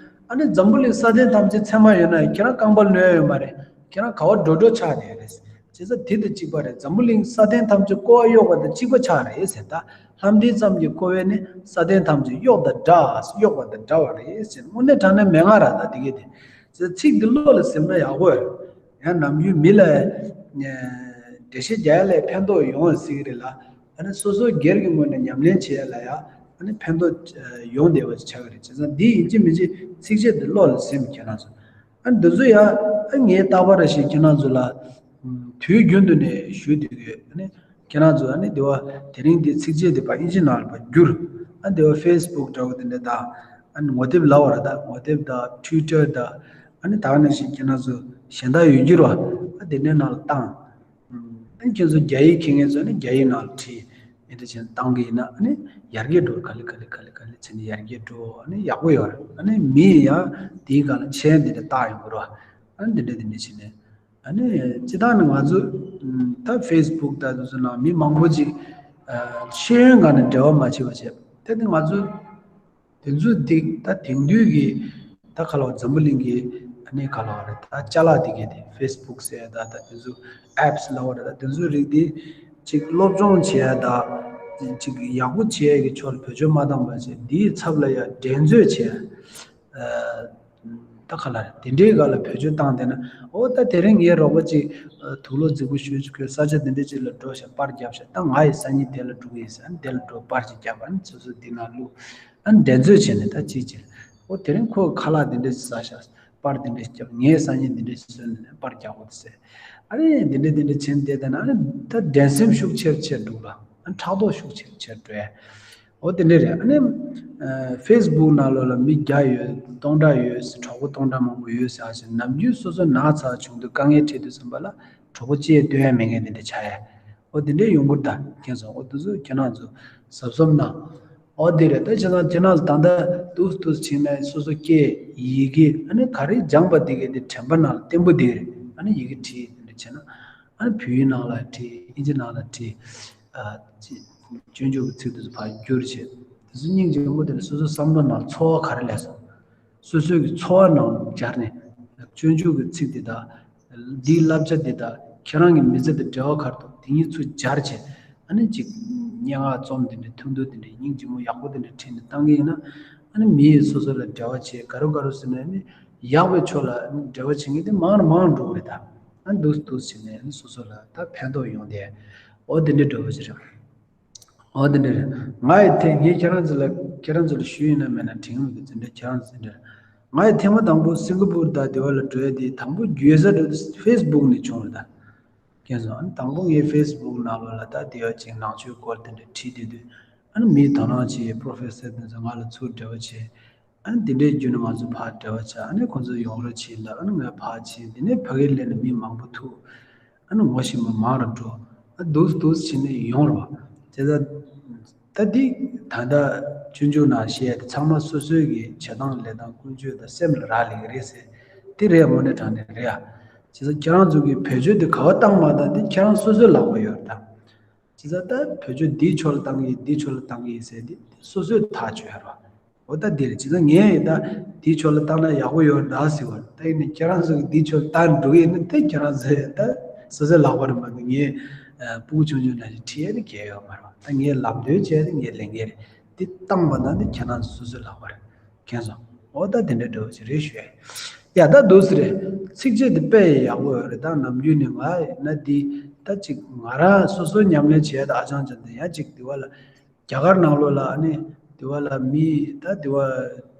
ཨ་ནི་འཛམ་བུ་གླིང་ས་སྟེང་ཐམས་ཅད་ཚེར་མ་ཡོད་ན་ཡང་ཁྱེད་རང་རྐང་པ་ལ་གནོད་ཡོད་མ་རེད། ཁྱེད་རང་ག་བ་འགྲོ་འགྲོ་ཆགས་བསྡད་རེད། བྱས་ཙང་དེ་དང་གཅིག་པ་རེད། འཛམ་བུ་གླིང་ས་སྟེང་ཐམས་ཅད་ཀོ་བ་གཡོགས་པ་དང་གཅིག་པ་ཆགས་རེད་ཟེར། ད་ལྷམ་མདེའུ་ཙམ་གྱིས་བརྐོས་པས་ནི་ས་སྟེང་ཐམས་ཅད་གཡོགས་དང་འདྲ། གཡོགས་པ་དང་འདྲ་བ་རེད་ཟེར། དངོས་གནས་དྲང་གནས་མན་ངག་ར་ད་དེ་གས་དེ། བྱས་ཙང་ཚིག་འདི་བློ་ལ་ཟིན་ན་ཡག་པོ་ཡོད། ཡང་ནམ་རྒྱུན་མི་ལ་ཨ་འགྲེལ་བཤད་རྒྱག་ཡ་ལ་ཕན་ཐོགས་ཡོང་ཟེར་གི་རེད་ལ། ཨ་ནི་སོ་སོ་སྒེར་གྱི་ངོས་ནས་ཉམས་ལེན་བྱེད་ཡ་ལ་ཡང་ཨ་ནི་ཕན་ཐོགས་ཡོང་བསྡད་པ་ཞིག་ཆགས་ཀྱི་རེད། བྱས་ཙང་འདི་ཡིན་གཅིག་མིན་གཅིག་ཚིགས་བཅད་འདི་བློ་ལ་ཟིན། ཁྱེད་རང་ཚོ་ཨ་ནི་འདི་ཚོ་ཡང་ཨ་ངས་རྟག་པར་རེ་བཞིན་ཁྱེད་རང་ཚོ་ལ་དུས་རྒྱུན་དུ་ནས་ཞུ་བསྡད་ཀྱི་ཡོད། ཨ་ནི་ཁྱེད་རང་ཚོ་ཨ་ནི་འདི་བ་དེ་རིང་འདི་ཚིགས་བཅད་འདི་ཕར་དབྱིན་ཇི་ནང་ལ་ཕར་བསྒྱུར། ཨ་འདི་བ་ཕེ་སི་བུག་འདྲ་བོ་དེ་འདྲ་དང་། ཨ་ནི་ངོ་དེབ་ལབ་པ་རེད་ད། ངོ་དེབ་དང་ཊུའི་ཊར་དང་། ཨ་ནི་ད་ག་ནང་བཞིན་ཁྱེད་རང་ཚོ་གཞན་དག་ཡོད་རྒྱུ་རེད་བ། ཨ་དེ་འདྲའི་ནང་ལ་བཏང་། ཨ་ནི་ཁྱེད་ཚོ་རྒྱ་ཡིག་མཁྱེན་མཁན་ཚོ་ནི་རྒྱ་ཡིག་ནང་ལ་བྲིས། ཨེ་འདྲ་བྱས་ནས་བཏང་གི་ཡིན་ན་ཨ་ནི་ཡར་རྒྱས་འགྲོ། ག་ལེ་ག་ལེ་ག་ལེ་ག་ལེ་བྱས་ནས་ཡར་རྒྱས་འགྲོ། ཨ་ནི་ཡག་པོ་ཡོད་རེད། ཨ་ནི་མི་ཡང་དེའི་སྒང་ལ་མཆན་འདི་འདྲ་བཏགས་ཡོང་གི་རེད་བ། ཨ་ནི་འདི་འདྲ་འདི་འདྲ་བྱས་ནས། ཨ་ནི་སྤྱིར་བཏང་ནི་ང་ཚོ་ད་ཕེ་སི་བུག་དང་དེ་ཚོ་ནང་མི་མང་པོ་ཅིག་ཤེས་ཡོན་སྒང་ནས་འབྲེལ་བ་མ་བྱེད་པ་བྱས། དེ་ནི་ང་ཚོ་དེ་ཚོ་དེ་ད་དེང་དུས་ཀྱི་ད་ག་ལ་བ་འཛམ་བུ་གླིང་གི་ཨ་ནི་ག་ལ་བ་རེད། ད་ཅ་ལག་དེ་གས་དེ་ཕེ་སི་བུག་ཟེར་ད་ད་དེ་ཚོ་ཨེབ་སི་ལབ་པ་རེད། ད་དེ་ཚོ་རིགས་དེ་ཅིག་སློབ་སྦྱོང་བྱེད་ཡ་ད་ཅིག་ཡག་པོ་བྱེད་ཡ་གི་ཕྱོགས་ལ་བེད་སྤྱོད་མ་བཏང་བ་བྱས། དེའི་ཚབ་ལ་ཡ་འགྲན་རྩོད་བྱེད་ཡ། ད་ག་ལ་རེད། དེ་འདྲའི་སྒང་ལ་བེད་སྤྱོད་བཏང་བསྡད་ན། འོ་ད་དེ་རིང་ངའི་རོགས་པ་ཅིག་དུག་ལོག་རྫིག་པོ་ཞུ་ཅིག་ཁོས་ས་ཆ་འདི་འདྲ་ཅིག་ལ་འགྲོ་ཤག་པར་བརྒྱབ་ཤག་ད་ང་ཡི་སང་ཉིན་དེ་ལ་འགྲོ་གི་ཡིན་ཟེར། ཨ་ནི་དེ་ལ་འགྲོ་པར་ཅིག་བརྒྱབ། ཨ་ནི་སོ་སོ་འདི་ན་བླུགས། ཨ་ནི་འགྲན་རྩོད་བྱས་ནས་ད་ཅིག་ཅིག་འོ་དེ་རིང་ཁོས་ཁ་ལག་འདི་འདྲ་ཅིག་ཟ་ཤག་པར་འདི་འདྲ་ཅིག་བརྒྱབ། ངས་སང་ཉིན་འདི་འདྲ་ཅིག་བཟོས་ནས་པར་རྒྱག་དགོས་ཟེར། ཨ་ནི་འདི་འདྲ་འདི་འདྲ་བྱས་ནས་བསྡད་ན་ཨ་ནི་ད་འགྲན་སེམས་ཤུགས་ཆེར་ཆེར་འགྲོ་ལ། ཨ་ནི་ཕྲག་དོག་ཤུགས་ཆེར་ཆེར་འགྲོ་ཡ། འོ་དེ་འདྲ་རེད། ཨ་ནི་ཕེ་སི་བུག་ནང་ལོགས་ལ་མི་བརྒྱ་ཡོད། སྟོང་ཕྲག་ཡོད་ཟེར། གྲོགས་པོ་སྟོང་ཕྲག་མང་པོ་ཡོད་ཟེར། ཨ་ཞེ་ནམ་རྒྱུན་སོ་སོ་ན་ཚ་བྱུང་དུས་དཀའ་ངལ་འཕྲད་དུས་ཙམ་པ་ལ་གྲོགས་པོ་གཅིག་སྟོན་ཡ་མེད་མཁན་དེ་འདྲ་ཆགས་ཡ། འོ་དེ་འདྲ་ཡོང་གི་རེད་ད། མཁྱེན་སོང་། འོ་དེ་ཚོ་ཁྱེད་རང་ཚོ་གཟབ་གཟབ་གནང་། འོ་དེ་རེད། ད་ཁྱེད་རང་ཁྱེད་རང་ཚོ་ད་ལྟ་འདུག་འདུག་བྱས་ནས་སོ་སོ་སྐད་ཡི་གེ་ཨ་ནི་ག་རེ་སྦྱངས་པ་དེ་གས་དེ་དྲན་པ་ནང་ལ་བརྟན་པོ་དེ་རེད། ཨ་ནི་ཡི་གེ་བྲིས་དེ་འདྲ་བྱས་ན། ཨ་ནི་བོད་ཡིག་ནང་ལ་བྲིས། དབྱིན་ཇི་ནང་ལ་བྲིས། ཨ་ཅི་སྤྱོད་འཇུག་གི་ཚིག་དེ་ཚོ་ཕར་བསྒྱུར་བྱས། དེ་ཚོ་སྙིང་རྗེ་མོ་དེ་ལ་སོ་སོ་བསམ་བློ་ནང་ཚོར་བ་ག་རེ་སླེབས་སོང་། སོ་སོའི་གི་ཚོར་བ་ནང་སྦྱར་ནས། སྤྱོད་འཇུག་གི་ཚིག་དེ་དག་འདིའི་བསླབ་བྱ་འདི་དག་ཁྱེད་རང་གི་མི་ཚེ་དང་འབྲེལ་བ་ག་རེ་འདུག་དེ་གཉིས་ཚུར་སྦྱར་བྱས། ཨ་ནི་ཅིག་སྙན་ངག་རྩོམ་དེ་འདྲའི་ཐུང་ཐུང་དེ་འདྲའི་སྙིང་རྗེ་མོ་ཡག་པོ་དེ་འདྲ་བྲིས་ནས་བཏང་གི་ཡིན་ན། ཨ་ནི་མི་ཡིས་སོ་སོ་ལ་འབྲེལ་བ་བྱེད། ག་རེ་ག་རེ་ཟེར་ན་ཨ་ནི་ཡག་པའི་ཕྱོགས་ལ་ཨ་ནི་འབྲེལ་བ་བྱེད་མཁན་དེ་མང་རུ་མང་རུ་འགྲོ་གི་རེད་ད། ཨ་ནི་འདུག་འདུག་བྱས་ནས་ཨ་ནི་སོ་སོ་ལ་ད་ཕན་ཐོགས་ཡོང་དེ། འོ་དེ་འདྲའི་འགྲོ་བ་ཞིག་རེད། འོ་དེ་འདྲ་རེད། ང་ཡི་ཐེངས་ངས་ཁྱེད་རང་ཚོ་ལ་ཁྱེད་རང་ཚོ་ལ་ཞུས་ཡིན་ན་མེད་ན་དྲན་མི་འདུག་དེ་འདྲ་ཁྱེད་རང་ཚོ་དེ་འདྲ། ང་ཡི་ཐེངས་མ་དང་པོ་སིང་ག་པུར་དང་དེ་བ་ལ་འགྲོ་ཡ་དེ་དང་པོ་བརྒྱུད་ས་འགྲོ་དུས་ཕེ་སི་བུག་ནས་བྱུང་རེད་ད། མཁྱེན་སོང་། ཨ་ནི་དང་པོ་ངས་ཕེ་སི་བུག་ནང་ལོགས་ལ་ད་དེ་བ་ཅིག་ནང་ཆོས་སྐོར་དེ་འདྲ་བྲིས་བསྡད་དུས། ཨ་ནི་མིས་དོ་སྣང་བྱེད། པོ་རོ་ཕེ་སར་དེ་ཚོ་ང་ལ་ཚུར་འབྲེལ་བ་བྱས། ཨ་ནི་དེ་འདྲའི་བརྒྱུད་ནས་ང་ཚོ་ཕར་འབྲེལ་བ་བྱས། ཨ་ནི་ཁོང་ཚོ་ཡོང་རོགས་བྱས་ལ། ཨ་ནི་ངས་ཕར་ཕྱིན། དེ་ནས་ཕ་གིར་སླེབས་ནས་མི་མང་པོ་ཐུག་ཨ་ནི་ངོ་ཤེས་པ་མང་རུ་འགྲོ། ཨ་འདུག་འདུག་བྱས་ནས་ཡོང་རོགས། བྱས་ཙང་ད་འདི་ད་ལྟ་སྤྱོད་འཇུག་ནང་བཤད་ཡ་དེ་ཚང་མ་སོ་སོའི་གི་བྱེད་སྟངས་ལས་སྟངས་ཀུན་སྤྱོད་དང་སེམས་ལ་རག་ལས་ཀྱི་རེད་ཟེར། དེ་རེད། དངོས་གནས་དྲང་གནས་རེད་ཡ། བྱས་ཙང་ཁྱེད་རང་ཚོ་གི་བེད་སྤྱོད་དེ་ག་བ་བཏང་མ་བཏང་དེ་ཁྱེད་རང་སོ་སོའི་ལག་པ་ཡོད་རེད་ད། བྱས་ཙང་ད་བེད་སྤྱོད་འདིའི་ཕྱོགས་ལ་བཏང་གི་ཡིན། འདིའི་ཕྱོགས་ལ་བཏང་གི་ཡིན་ཟེར་དེ་སོ་སོས་ཐག་གཅོད་ཡ་རེད་བ། འོ་ད་འདི་རེད། བྱས་ཙང་ངས་ད་འདིའི་ཕྱོགས་ལ་བཏང་ན་ཡག་པོ་ཡོད་རེད་ཟེར་བ་རེད། ད་ཡིན་ནའི་ཁྱེད་རང་ཚོ་གི་འདིའི་ཕྱོགས་ལ་བཏང་འགྲོ་གི་ཡིན་ན་དེ་ཁྱེད་རང་ཚོའི་ད་སོ་སོའི་ལག་པ་རེད་མ་གཏོགས། ངས་ཨ་སྤུ་གུ་ཆུང་ཆུང་ནང་བཞིན་ཁྲིད་ཡས་དེ་གལ་ཡོད་མ་རེད་བ། ད་ངས་ལམ་སྟོན་བྱས་ཏེ་ངས་ལེན་གྱི་རེད། འདི་བཏང་བ་ན་དེ་ཁྱེད་རང་ཚོ་སོ་སོའི་ལག་པ་རེད། མཁྱེན་སོང་། འོ་ད་དེ་འདྲའི་འདྲ་བོ་ཞིག་རེད་ཞུ་ཡ། ཡ་ད་འདུག་སེ་རེད། ཚིགས་བཅད་འདི་དཔེ་ཡག་པོ་ཡོད་རེད། ད་ནམ་རྒྱུན་ནས་ང་ཡིན་ན་འདི་ད་ཅིག་ང་རང་སོ་སོ་ཉམས་ལེན་བྱས་ད་ཨ་ཅང་ཅང་དེ་ཡང་ཅིག་དེ་བ་ལ། རྒྱ་གར་ནང་ལོགས་ལ་ཨ་ནི་དེ་བ་ལ་མི་ད་དེ་བ་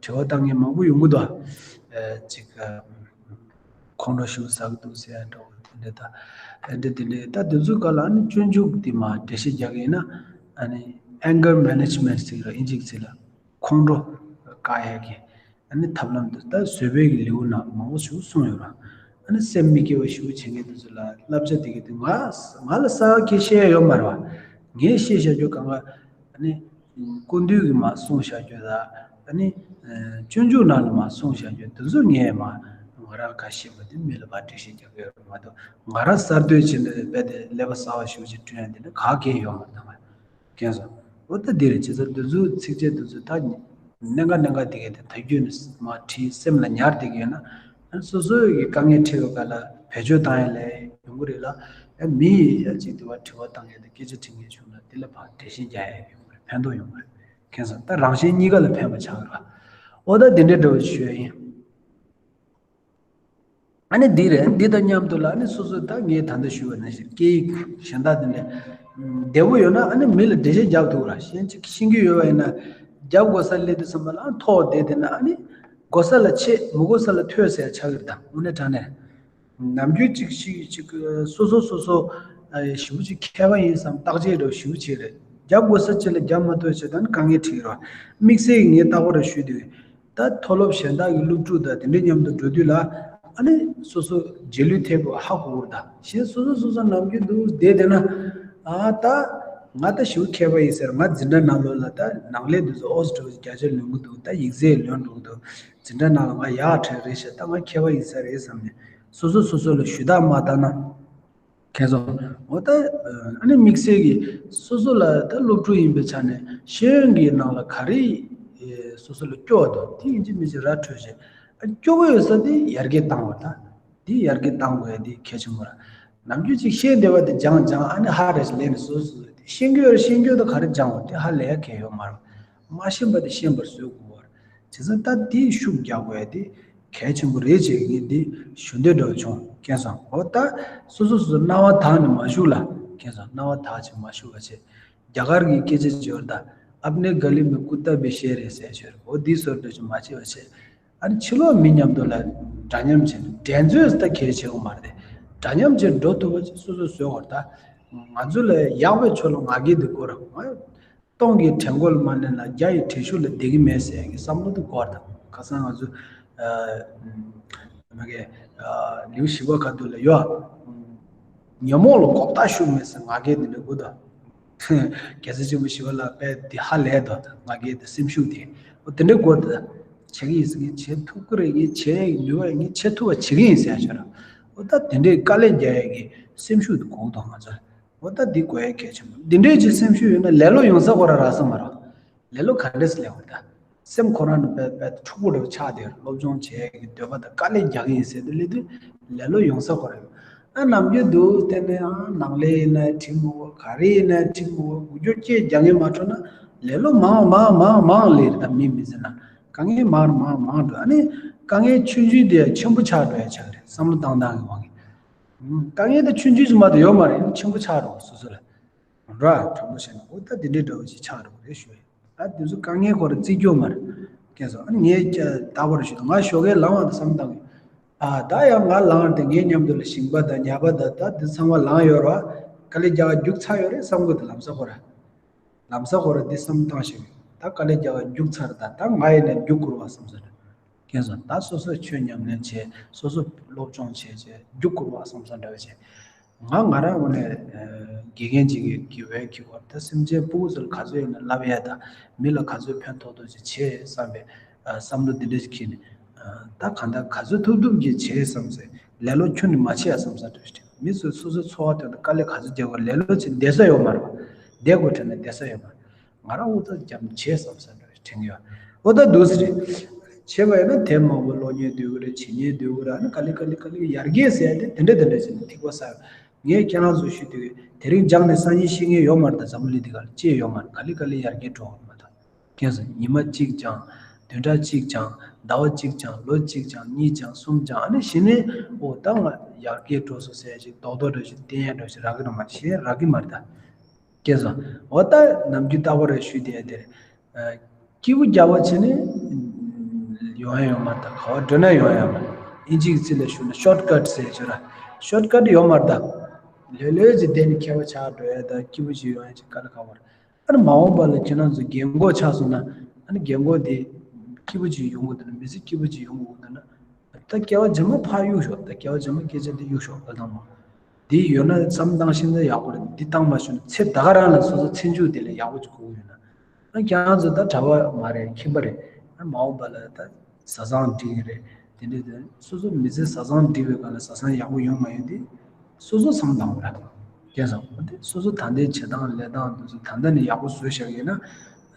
དྲི་བ་བཏང་མཁན་མང་པོ་ཡོང་གི་འདུག་ཨ་ཅིག་ཨ་ཁོང་ཁྲོ་ཞེ་པོ་ཟ་གི་འདུག་ཟེར་ཡ་འདྲ་བོ་དེ་འདྲ། ད་དེ་འདྲ་དེ་འདྲ། ད་དེ་ཚོའི་སྒང་ལ་ཨ་ནི་སྤྱོད་འཇུག་དེ་མར་འགྲེལ་བཤད་རྒྱག་གི་ཡིན་ན། ཨ་ནི་anger management ཟེར་གི་རེད། དབྱིན་ཇིའི་ཚིག་ལ་ཁོང་ཁྲོ་ བཀག་ཡས་ཀྱི་ཨ་ནི་ཐབས་ལམ་དེ་ད་བཟོད་པའི་གི་ལེའུ་ནང་མང་པོ་ཞིག་གསུངས་ཡོད་ར། ཨ་ནི་སེམས་མི་སྐྱིད་པ་ཞེ་པོ་བྱེད་མཁན་དེ་ཚོ་ལ་བསླབ་བྱ་དེ་གི་དེ་ང་ང་ལ་གསར་པ་སྐད་ཆ་བཤད་ཡ་ཡོད་མ་རེད་བ། ངས་བཤད་བཞག་རྒྱུ་གང་ག་ཨ་ནི་སྐུ་མདུན་གྱིས་མར་གསུངས་བཞག་རྒྱུ་དང་ཨ་ནི་སྤྱོད་འཇུག་ནང་ལ་མར་གསུངས་བཞག་རྒྱུ་དེ་ཚོ་ངས་མར་ང་རང་ག་ཤེས་པ་དེ་མི་ལ་ཕར་འགྲེལ་བཤད་རྒྱག་གི་ཡོད་རེད་མ་གཏོགས། ང་རང་གསར་གཏོད་བྱས་ནས་རྦད་དེ་ཀླད་པ་གསར་པ་ཞེ་པོ་ཅིག་བསྐྲུན་ཡ་དེ་འདྲ་ག་གེ་ཡོད་མ་རེད་ད། མཁྱེན་སོང་། འོ་ད་འདི་རེད། བྱས་ཙང་འདི་ཚོའི་ཚིགས་བཅད་འདི་ཚོ་ད་གནད་འགག་གནད་འགག་དེ་གས་དེ་ད་རྒྱུན་ནས་མར་བྲིས་སེམས་ལ་ཉར་བསྡད་ཀྱི་ཡོད་ན། ཨ་ནི་སོ་སོ་ཡི་དཀའ་ངལ་འཕྲད་པའི་སྐབས་ལ་བེད་སྤྱོད་བཏང་ཡ་ལས་ཡོང་གི་རེད་ལ། ཨ་མི་ཡིས་ཡ་གཅིག་དེ་བ་དྲི་བ་བཏང་ཡ་དེ་སྐད་ཆ་དྲི་མཁན་བྱུང་ན་དེ་ལ་ཕར་འགྲེལ་བཤད་རྒྱག་ཡ་ཡོང་གི་རེད། ཕན་ཐོགས་ཡོང་གི་རེད། མཁྱེན་སོང་། ད་རང་གཞན་གཉིས་ཀ་ལ་ཕན་པ་ཆགས་ཀྱི་རེད། འོ་ད་དེ་འདྲའི་འདྲ་བོ་ཞུ་ཡ་ཡིན། ཨ་ནི་འདི་རེད། འདི་དང་མཉམ་དུ་ལ་ཨ་ནི་སོ་སོ་ད་ངས་ད་ལྟ་ཞུས་པ་ནང་བཞིན་སྐད་ཡིག་གཞན་དག་དེ་འདྲ་བདེ་པོ་ཡོད་ན་ཨ་ནི་མི་ལ་འགྲེལ་བཤད་རྒྱབ་ཐུབ་ར། གཞན་གཅིག་ཤེས་ཀྱི་ཡོད་པ་ཡིན་ན་རྒྱབ་དགོས་ས་སླེབས་དུས་ཙམ་པ་ལ་ཨ་ཐོག་བསྡད་བསྡད་ན་ཨ་ནི་དགོས་ས་ལ་ཆད། མི་དགོས་ས་ལ་ཐོན་ཟེར་ཆགས་ཀྱི་རེད། ད་དངོས་གནས་དྲང་གནས་ནམ་རྒྱུན་གཅིག་ཤིག་གཅིག་སོ་སོ་སོ་སོ་ཞེ་པོ་ཅིག་མཁས་པ་ཡིན་བསམ་བརྟག་དཔྱད་འདྲ་བོ་ཞེ་པོ་བྱས་རེད། རྒྱབ་དགོས་ས་ཅིག་ལ་རྒྱབ་མ་ཐུབ་བྱས་ད་ནི་དཀའ་ངལ་འཕྲད་ཀྱི་རེད། དམིགས་བསལ་གྱི་ངས་རྟག་པར་ཞུས་དུས། ད་མཐོ་སློབ་གཞན་དག་གི་སློབ་ཕྲུག་དང་དེ་འདྲའི་མཉམ་དུ་འགྲོ་དུས་ལ་ཨ་ནི་སོ་སོ་རྗེས་ལུས་ཐེབས་པ་ཧ་གོ་གི་རེད། ད་གཞན་སོ་སོ་སོ་སོ་ནམ་རྒྱུན་དུ་བསྡད་བསྡད་ན་ཨ་ད་ང་ད་ཞེ་པོ་མཁས་པ་ཡིན་ཟེར། ང་འཛིན་གྲྭ་ནང་ལོགས་ལ་ད་ནང་ལས་དུས་ཚོད་ཨོ་སི་ཀྲོ་བརྒྱ་ཆ་ལོན་གི་འདུག་ད་ཡིག་ཚད་ལོན་འགྲོ་གི་འདུག་འཛིན་གྲྭ་ནང་ལ་ང་ཡག་གྲས་རེད་ཤག་ད་ང་མཁས་པ་ཡིན་ས་རེད་བསམ་ནས་སོ་སོ་སོ་སོ་ལ་ཞུ་དག་མ་བཏང་ན། མཁྱེན་སོང་། འོ་ད་ཨ་ནི་དམིགས་བསལ་གྱི་སོ་སོ་ལ་ད་སློབ་ཕྲུག་ཡིན་པའི་ཆ་ནས་ཤེས་ཡོན་གྱི་ནང་ལ་ག་རེ་སོ་སོ་ལ་སྐྱོ་བ་འདུག་དེ་ཡིན་གཅིག་མིན་གཅིག་ར་འཕྲོད་བྱས། ཨ་སྐྱོ་པོ་ཡོད་ས་དེ་ཡར་རྒྱས་བཏང་བ་དང་། དེ་ཡར་རྒྱས་བཏང་དགོས་ཡ་དེ་གལ་ཆེན་པོ་ར། ནམ་རྒྱུན་ཅིག་ཤེས་བསྡད་པ་དེ་སྦྱང་སྦྱང་ཨ་ནི་ཧ་རེ་ཞིག་ལས་ནས་སོ་སོ་དེ་ཤེས་རྒྱུ་ཡོད་ར། ཤེས་རྒྱུ་དང་ག་རེ་སྦྱང་བ་དེ་ཧ་ལས་ཡ་གལ་ཡོད་མ་རེད། མ་ཤེས་པ་དེ་ཤེས་པར་བཟོ་དགོས་པ་རེད། བྱས་ཙང་ད་དེ་ཤུགས་རྒྱག་དགོས་ཡ་དེ་གལ་ཆེན་པོ་རེད་ཅེས་ངས་འདི་ཞུ་འདོད་འདྲ་བ་བྱུང་། མཁྱེན་སོང་། འོ་ད་སོ་སོ་སོ་སོ་སྣང་བ་དག་ནས་མ་བཞུགས་ལ། མཁྱེན་སོང་། སྣང་བ་དག་ཅིག་མ་བཞུགས་པ་བྱས། རྒྱ་གར་གྱི་སྐད་ཆ་ཅིག་ཡོད་རེད་ད། ཨབ་ནེ་ག་ལི་མེ་ཀུ་ཏ་བྷི་ཤེར་ཧེ་ཟེར་ཅིག་ཡོད་རེད། འོ་འདི་བཟོ་འདྲ་ཅིག་མ་བྱེད་པ་བྱས། ཨ་ནི་ཕྱི་ལོགས་མི་མཉམ་དུ་ལ་འདྲ་མཉམ་བྱས་ནས་འགྲན་རྩོད་ད་གལ་ཆེ་བོ་མ་རེད། འདྲ་མཉམ་བྱས་འགྲོ་ཐུབ་པ་ཅིག་སོ་སོས་བཟོ་དགོས་རེད་ད། ང་ཚོ་ལ་ཡག་པའི་ཕྱོགས་ལ་ང་རྒྱལ་འདི་དགོས་རེད། ང་སྟོང་གི་བྲན་བཀོལ་མ་ལེན་ལ་བརྒྱ་ཡི་བྲན་ཤུགས་ལ་བསྡད་ཀྱི་མེད་ཟེར་གྱི་བསམ་བློ་དེ་དགོས་དང་། ཁ་སང་ང་ཚོ་ཨ་མ་གི་ཨ་ལེའུ་བཞི་པ་ཁ་ཐུག་ལ་ཡོད། ཉོན་མོངས་ལ་གོ་བརྡ་ཤུགས་མེད་ཟེར་ང་རྒྱལ་དེ་འདྲ་དགོས་དང་། རྒྱལ་སྲས་ཆེན་པོ་ཞི་བ་ལྷ་དཔེ་དེ་ཧ་ལས་དང་། ང་རྒྱལ་དེ་སེམས་ཤུགས་དེ་འོ་དེ་འདྲ་དགོས་དང་། བྱེད་ཀྱི་ཡིན་ཟེར། ངས་བྱེད་ཐུབ་ཀྱི་རེད། ངས་བྱེད་ནུས་པ་ངས་བྱེད་ཐུབ་པ་བྱེད་ཀྱི་ཡིན་ཟེར་ཡ་ཆོད་ར། འོ་ད་དེ་འདྲའི་དཀའ་ལས་རྒྱག་ཡ་གི་སེམས་ཤུགས་དེ་དགོས་དང་ང་ཚོ་ལ། འོ་ད་འདི་དགོས་ཡ་གལ་ཆེན་པོ། འདི་འདྲའི་ཅིག་སེམས་ཤུགས་ཡོད་ན་ལེ་ལོ་ཡོང་ས་ཁོ་རང་རག་ས་མ་རེད། ལེ་ལོ་ག་འདྲས་སེ་ལེན་དགོས་རེད་ད། སེམས་ཁོ་རང་ནི་དཔེ་དཔེ་འཁྲུག་པོ་འདྲ་བོ་ཆགས་བསྡད་ཡོད་རེད། སློབ་སྦྱོང་བྱེད་ཡ་གི་འདོད་པ་དང་དཀའ་ལས་རྒྱག་གི་ཡིན་ཟེར་དུས་སླེབས་དུས་ལེ་ལོ་ཡོང་ས་ཁོ་རང་ཡོད། ཨ་ནམ་རྒྱུན་འདུག་བལྟས་ནས་ཨ་ནང་ལས་ཡིན་ན་འགྲིག་མི་འོ། ག་རེ་ཡིན་ན་འགྲིག་མི་འོ། འུར་སྒྱུར་སྐད་རྒྱག་མཁན་མ་འཕྲོད་ན་ལེ་ལོ་མང་མང་མང་མང་ལས་རེད་ད། མི་མི་ཟེར་ན་དཀའ་ངལ་མང་མང་མང་འགྲོ། ཨ་ནི་དཀའ་ངལ་ཆུང་ཆུང་དེ་ཆེན་པོ་ཆགས་འགྲོ་ཡ་ཆགས་རེད། བསམ་བློ་བཏང་སྟངས་ཀྱི་དབང་གིས། དཀའ་ངལ་དེ་ཆུང་ཆུང་ཅིག་མ་གཏོགས་ཡོད་མ་རེད། ཆེན་པོ་ཆགས་འགྲོ་སོ་སོ་ལ། ར་དྲང་པོ་བཤད་ན་འོ་ད་དེ་འདྲའི་འདྲ་བོ་ཞིག་ཆགས་འགྲོ་གི་རེད་ཞུ་ཡ། ད་དེ་ཚོ་དཀའ་ངལ་ཁོ་རང་བརྩི་རྒྱུ་མ་རེད། མཁྱེན་སོང་། ཨ་ནི་ངས་ཀྱ་ད་བར་ཞུ་དང་། ང་ཞོགས་ཀས་ལངས་བ་དང་བསམ་བཏང་གི། ཨ་ད་ཡང་ང་ལངས་ཏེ་ངའི་མཉམ་དུ་ལ་ཞིང་པ་དང་ཉ་པ་དང་ད་དེ་ཚང་མ་ལངས་ཡོད་ར། དཀའ་ལས་རྒྱག་རྒྱུག་ཚར་ཡོད་རེད་བསམ་གི་འདུག་ལམ་སང་ཁོ་ར། ལམ་སང་ཁོ་ར་འདི་བསམ་བཏང་ཞིག་ད་དཀའ་ལས་རྒྱག་རྒྱུག་ཚར་ད་ད་ང་ཡིན་ན་རྒྱུག་དགོས་རེད་བ་བསམ་ས་རེད། མཁྱེན་སོང་། ད་སོ་སོས་ཆོས་ཉམས་ལེན་བྱས། སོ་སོ་སློབ་སྦྱོང་བྱས་བྱས་རྒྱུག་དགོས་པ་བསམ་ས་འདྲ་བ་བྱས། ང་ང་རང་ངོས་ནས་དགེ་རྒན་ཅིག་གི་དགེ་བའི་དགེ་བ་ད་སེམས་ཅན་ཕྲུ་གུ་ཚོ་ལ་ག་ཚོད་ཡོད་ན་བསླབ་ཡ་དང་། མི་ལ་ག་ཚོད་ཕན་ཐོགས་ཐོགས་ཅིག་བྱས་བསམ་པའི་བསམ་བློ་འདི་འདྲ་ཞིག་འཁྱེར་ནས། ད་གང་ལྟར་ག་ཚོད་ཐུབ་ཐུབ་ཀྱིས་བྱས་བསམ་ཚེ་ལེ་ལོ་ཁྱོན་ནས་མ་བྱེད་ཡ་བསམ་ས་འདྲ་ཞིག་རེད། མི་ཚོས་སོ་སོའི་འཚོ་བ་དོན་དུ་དཀའ་ལས་ག་ཚོད་རྒྱག་དགོས། ལེ་ལོ་བྱེད་བསྡད་ས་ཡོད་མ་རེད་བ། བསྡད་དགོས་དྲན་ན་བསྡད་ས་ཡོད་མ་རེད། ང་རང་ཨུ་ཚུགས་རྒྱབ་བྱས་བསམ་ས་འདྲ་དྲན་གྱི་ཡོད། ཨོ་ད་འདུག་སེ་རེད། བྱས་པ་ཡིན་ན་དེབ་མང་པོ་ཀློག་མཁན་འདོད་ཀྱི་རེད། བྱེད་མཁན་འདོད་ཀྱི་རེད། ཨ་ནི་ག་ལེ་ག་ལེ་ག་ལེ་ཡར་རྒྱས་ཟེར་ཏེ་དེ་འདྲ་དེ་འདྲ་བྱས་ནས་ཐིགས་པ་ཟ་ཡོད། ངས་ཁྱེད་རང་ཚོ་ཞུ་དུས་དེ་རིང་སྦྱངས་ནས་སང་ཉིན་ཤེས་མཁན་ཡོད་མ་རེད། ད་འཛམ་བུ་གླིང་འདི་ག་ལ་ཅི་ཡོད་མ་རེད། ག་ལེ་ག་ལེ་ཡར་རྒྱས་འགྲོ་གི་མ་གཏོགས། ཁྱེད་ཚོ་ཉི་མ་གཅིག་སྦྱངས། བདུན་ཕྲག་གཅིག་སྦྱངས། ཟླ་བ་གཅིག་སྦྱངས། ལོ་གཅིག་སྦྱངས། གཉིས་སྦྱངས། གསུམ་སྦྱངས། ཨ་ནི་གཞི་ནས་ཨོ་ད་ང་ཡར་རྒྱས་འགྲོ་སོང་ཟེར་ཞིག་རྡོག་རྡོག་འདྲ་ཞིག་བསྟན་ཡ་འདྲ་ཞིག་རག་གི་རེད་མ་གཏོགས། གཞན་རག་གི་མ་རེད་ད། སྐྱེས་སོང་། འོ་ད་ནམ་རྒྱུན་རྟག་པར་ཞུས་དེ་དེར། སྐྱིད་པོ་རྒྱག་པ་བྱས་ནས་ཡོང་ཡ་ཡོད་མ་རེད། ག་བ་འགྲོ་ན་ཡོང་ཡ་མ་རེད། ཨིན་ཇིའི་ཚིག་ལ་ཞུ་ན་ཤོཊ་ཀཊ་ཟེར་བྱས་ར། ཤོཊ་ཀཊ་ཡོད་མ་རེད་ད། ལྷོད་ལྷོད་ཅིག་བསྡད་ནས་མཁས་པ་ཆགས་འགྲོ་ཡ་ད། སྐྱིད་པོ་ཅིག་ཡོང་ཡ་ཅིག་དཀའ་ལས་ཁག་པོ་རེད། ཨ་ནི་མ་འོངས་པ་ལ་ཁྱེད་རང་ཚོ་རྒན་གོག་ཆགས་སོང་ན་ཨ་ནི་རྒན་གོག་དེ་ སྐྱིད་པོ་ཅིག་ཡོང་གི་འདུག་ན། མི་ཚེ་སྐྱིད་པོ་ཅིག་ཡོང་གི་འདུག་ན། ད་སྐྱེ་བ་རྗེས་མ་ཕར་གཡུག་ཞོག་ད་སྐྱེ་བ་རྗེས་མ་སྐད་ཆ་འདི་གཡུག་ཞོག་ད་དང་མ། འདི་ཡོད་ན་བསམ་བཏང་ཤེས་ན་ཡག་པོ་རེད། འདི་བཏང་མ་ཤེས་ན་ཚེ་ད་ག་རང་ལ་སོ་སོ་ཚེ་མཇུག་དེ་ལས་ཡག་པོ་ཅིག་དགོས་ཀྱི་ཡོད་ན། ཨ་ཁྱེད་རང་ཚོ་ད་གྲྭ་པ་མ་རེད། ཁྱིམ་པ་རེད། ཨ་མ་འོངས་པ་ལ་ད་བཟའ་ཚང་འགྲིག་གི་རེད། དེ་འདྲ་དེ་སོ་སོ་མི་ཚེ་བཟའ་ཚང་འགྲིག་པའི་སྒང་ལ་བཟའ་ཚང་ཡག་པོ་ཡོང་མ་ཡོང་དེ་སོ་སོ་བསམ་བཏང་དགོས་ར། སྐལ་བཟང་། འོ་དེ་སོ་སོ་ད་ལྟའི་བྱེད་སྟངས་ལས་སྟངས་དེ་ཚོ་ད་ལྟ་ནས་ཡག་པོ་བཟོས་བཞག་ཡིན་ན།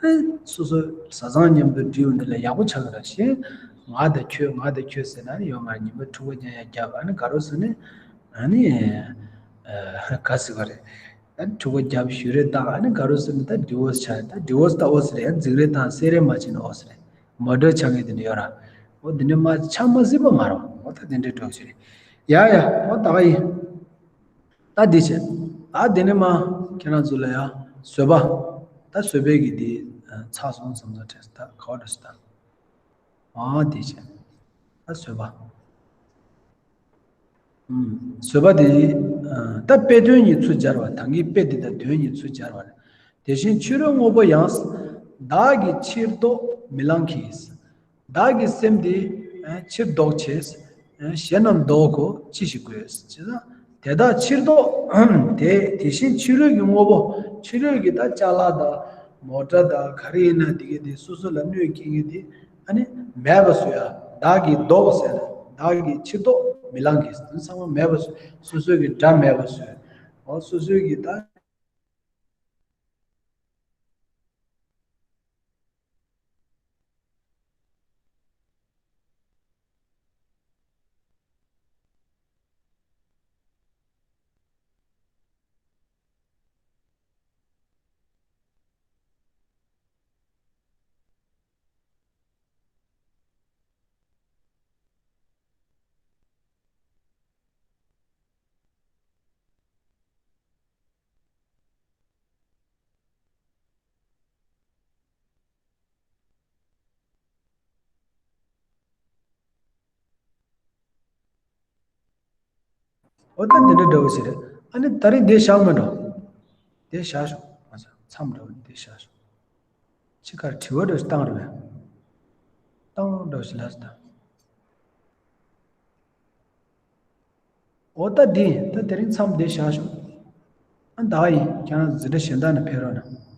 ཨེ་སོ་སོ་བཟའ་ཚང་མཉམ་དུ་འགྲིག་ཡོང་དེ་ལ་ཡག་པོ་ཆགས་ཀྱི་ར། གཞན་ང་དང་ཁྱོད་ང་དང་ཁྱོད་ཟེར་ན་ཡོད་མ་རེད། ཉི་མ་ཕྲུ་གུ་རྐྱང་ཡ་རྒྱབ། ཨ་ནི་དགའ་རོགས་ཟེར་ནས་ཨ་ནི་ཨ་ག་ཟེར་བ་རེད། ཨ་ནི་ཕྲུ་གུ་རྒྱབ་གཞུག་རེས་བཏང་། ཨ་ནི་དགའ་རོགས་ཟེར་ནས་ད་ཌི་བོར་སི་ཆགས། ད་ཌི་བོར་སི་ད་ཨོ་ཟེར་རེད། ཨ་འཛིང་རེས་བཏང་སེ་རེས་མ་བྱས་ན་ཨོ་ཟེར་རེད། མར་ཌར་ཆགས་མཁན་དེ་འདྲ་ཡོད་ར། འོ་དེ་འདྲ་མ་ཆགས་མ་སྲིད་པ་མ་རེད། འོ་ད་དེ་འདྲའི་འགྲོ་ཞིག་རེད། ཡ་ཡ། འོ་ད་ག་ཡིན། ད་འདི་བྱས། ད་དེ་ནས་མ་ཁྱེད་རང་ཚོ་ལ་ཡ་བཟོད་པ། ད་བཟོད་པའི་གི་དེ་ཚར་སོང་བསམ་ཚོ་དྲན་སོང་། ད་ག་བ་འགྲོ་སོང་ད། ཨ་དེ་བྱས། ད་བཟོད་པ། ཨུམ། བཟོད་པ་དེ། ཨ་ད་དཔེ་དོན་གཉིས་ཚུར་སྦྱར་བ། ད་གིན་དཔེ་དེ་དང་དོན་གཉིས་ཚུར་སྦྱར་བ། དེ་བཞིན་ཕྱི་རོལ་དངོས་པོ་ཡང་། བདག་གིས་ཕྱིར་བཟློག་མི་ལང་གིས། བདག་གི་སེམས་དེ་ཕྱིར་བཟློག་བྱས། གཞན་རྣམས་བཟློག་གོ་ཅི་ཞིག་དགོས། ཅེས་ན། དེ་དག་ཕྱིར་བཟློག་དེ་དེ་བཞིན་ཕྱི་རོལ་གྱི་དངོས་པོ། ཕྱི་རོལ་གྱི་ད་ཅ་ལག་དང་མོ་ཊ་དང་ག་རེ་ཡིན་ན་དེ་གི་དེ་སོ་སོ་ལ་གནོད་སྐྱེལ་མཁན་དེ་ཨ་ནི་མེད་པ་བཟོ་ཡ། བདག་གིས་བཟློག་ཟེར་ན་བདག་གིས་ཕྱིར་བཟློག་མི་ལང་གིས། དེ་ཚང་མ་མེད་པ་བཟོ། སོ་སོ་གི་དགྲ་མེད་པ་བཟོ། འོ་སོ་སོ་གི་ད། འོ་ད་འདི་འདྲ་འདྲ་བོ་ཞིག་རེད། ཨ་ནི་ད་རེས་འདི་བཞག་མི་འགྲོ། འདི་བཞག་ཤོག་མ་ཚད་མཚམས་འདྲ་བོ་འདི་བཞག་ཤོག་ཕྱི་ཁར་དྲི་བ་འདྲ་བོ་ཞིག་བཏང་རེད་པས། བཏང་འདྲ་བོ་ཞིག་ལབ་སོང་ད། འོ་ད་འདི་ད་དེ་རིང་མཚམས་འདི་བཞག་ཤོག་ཨ་ད་ཡིན། ཁྱེད་རང་འཛིན་གྲྭ་གཞན་དག་ནས་ཕེབས་རོགས་གནང་།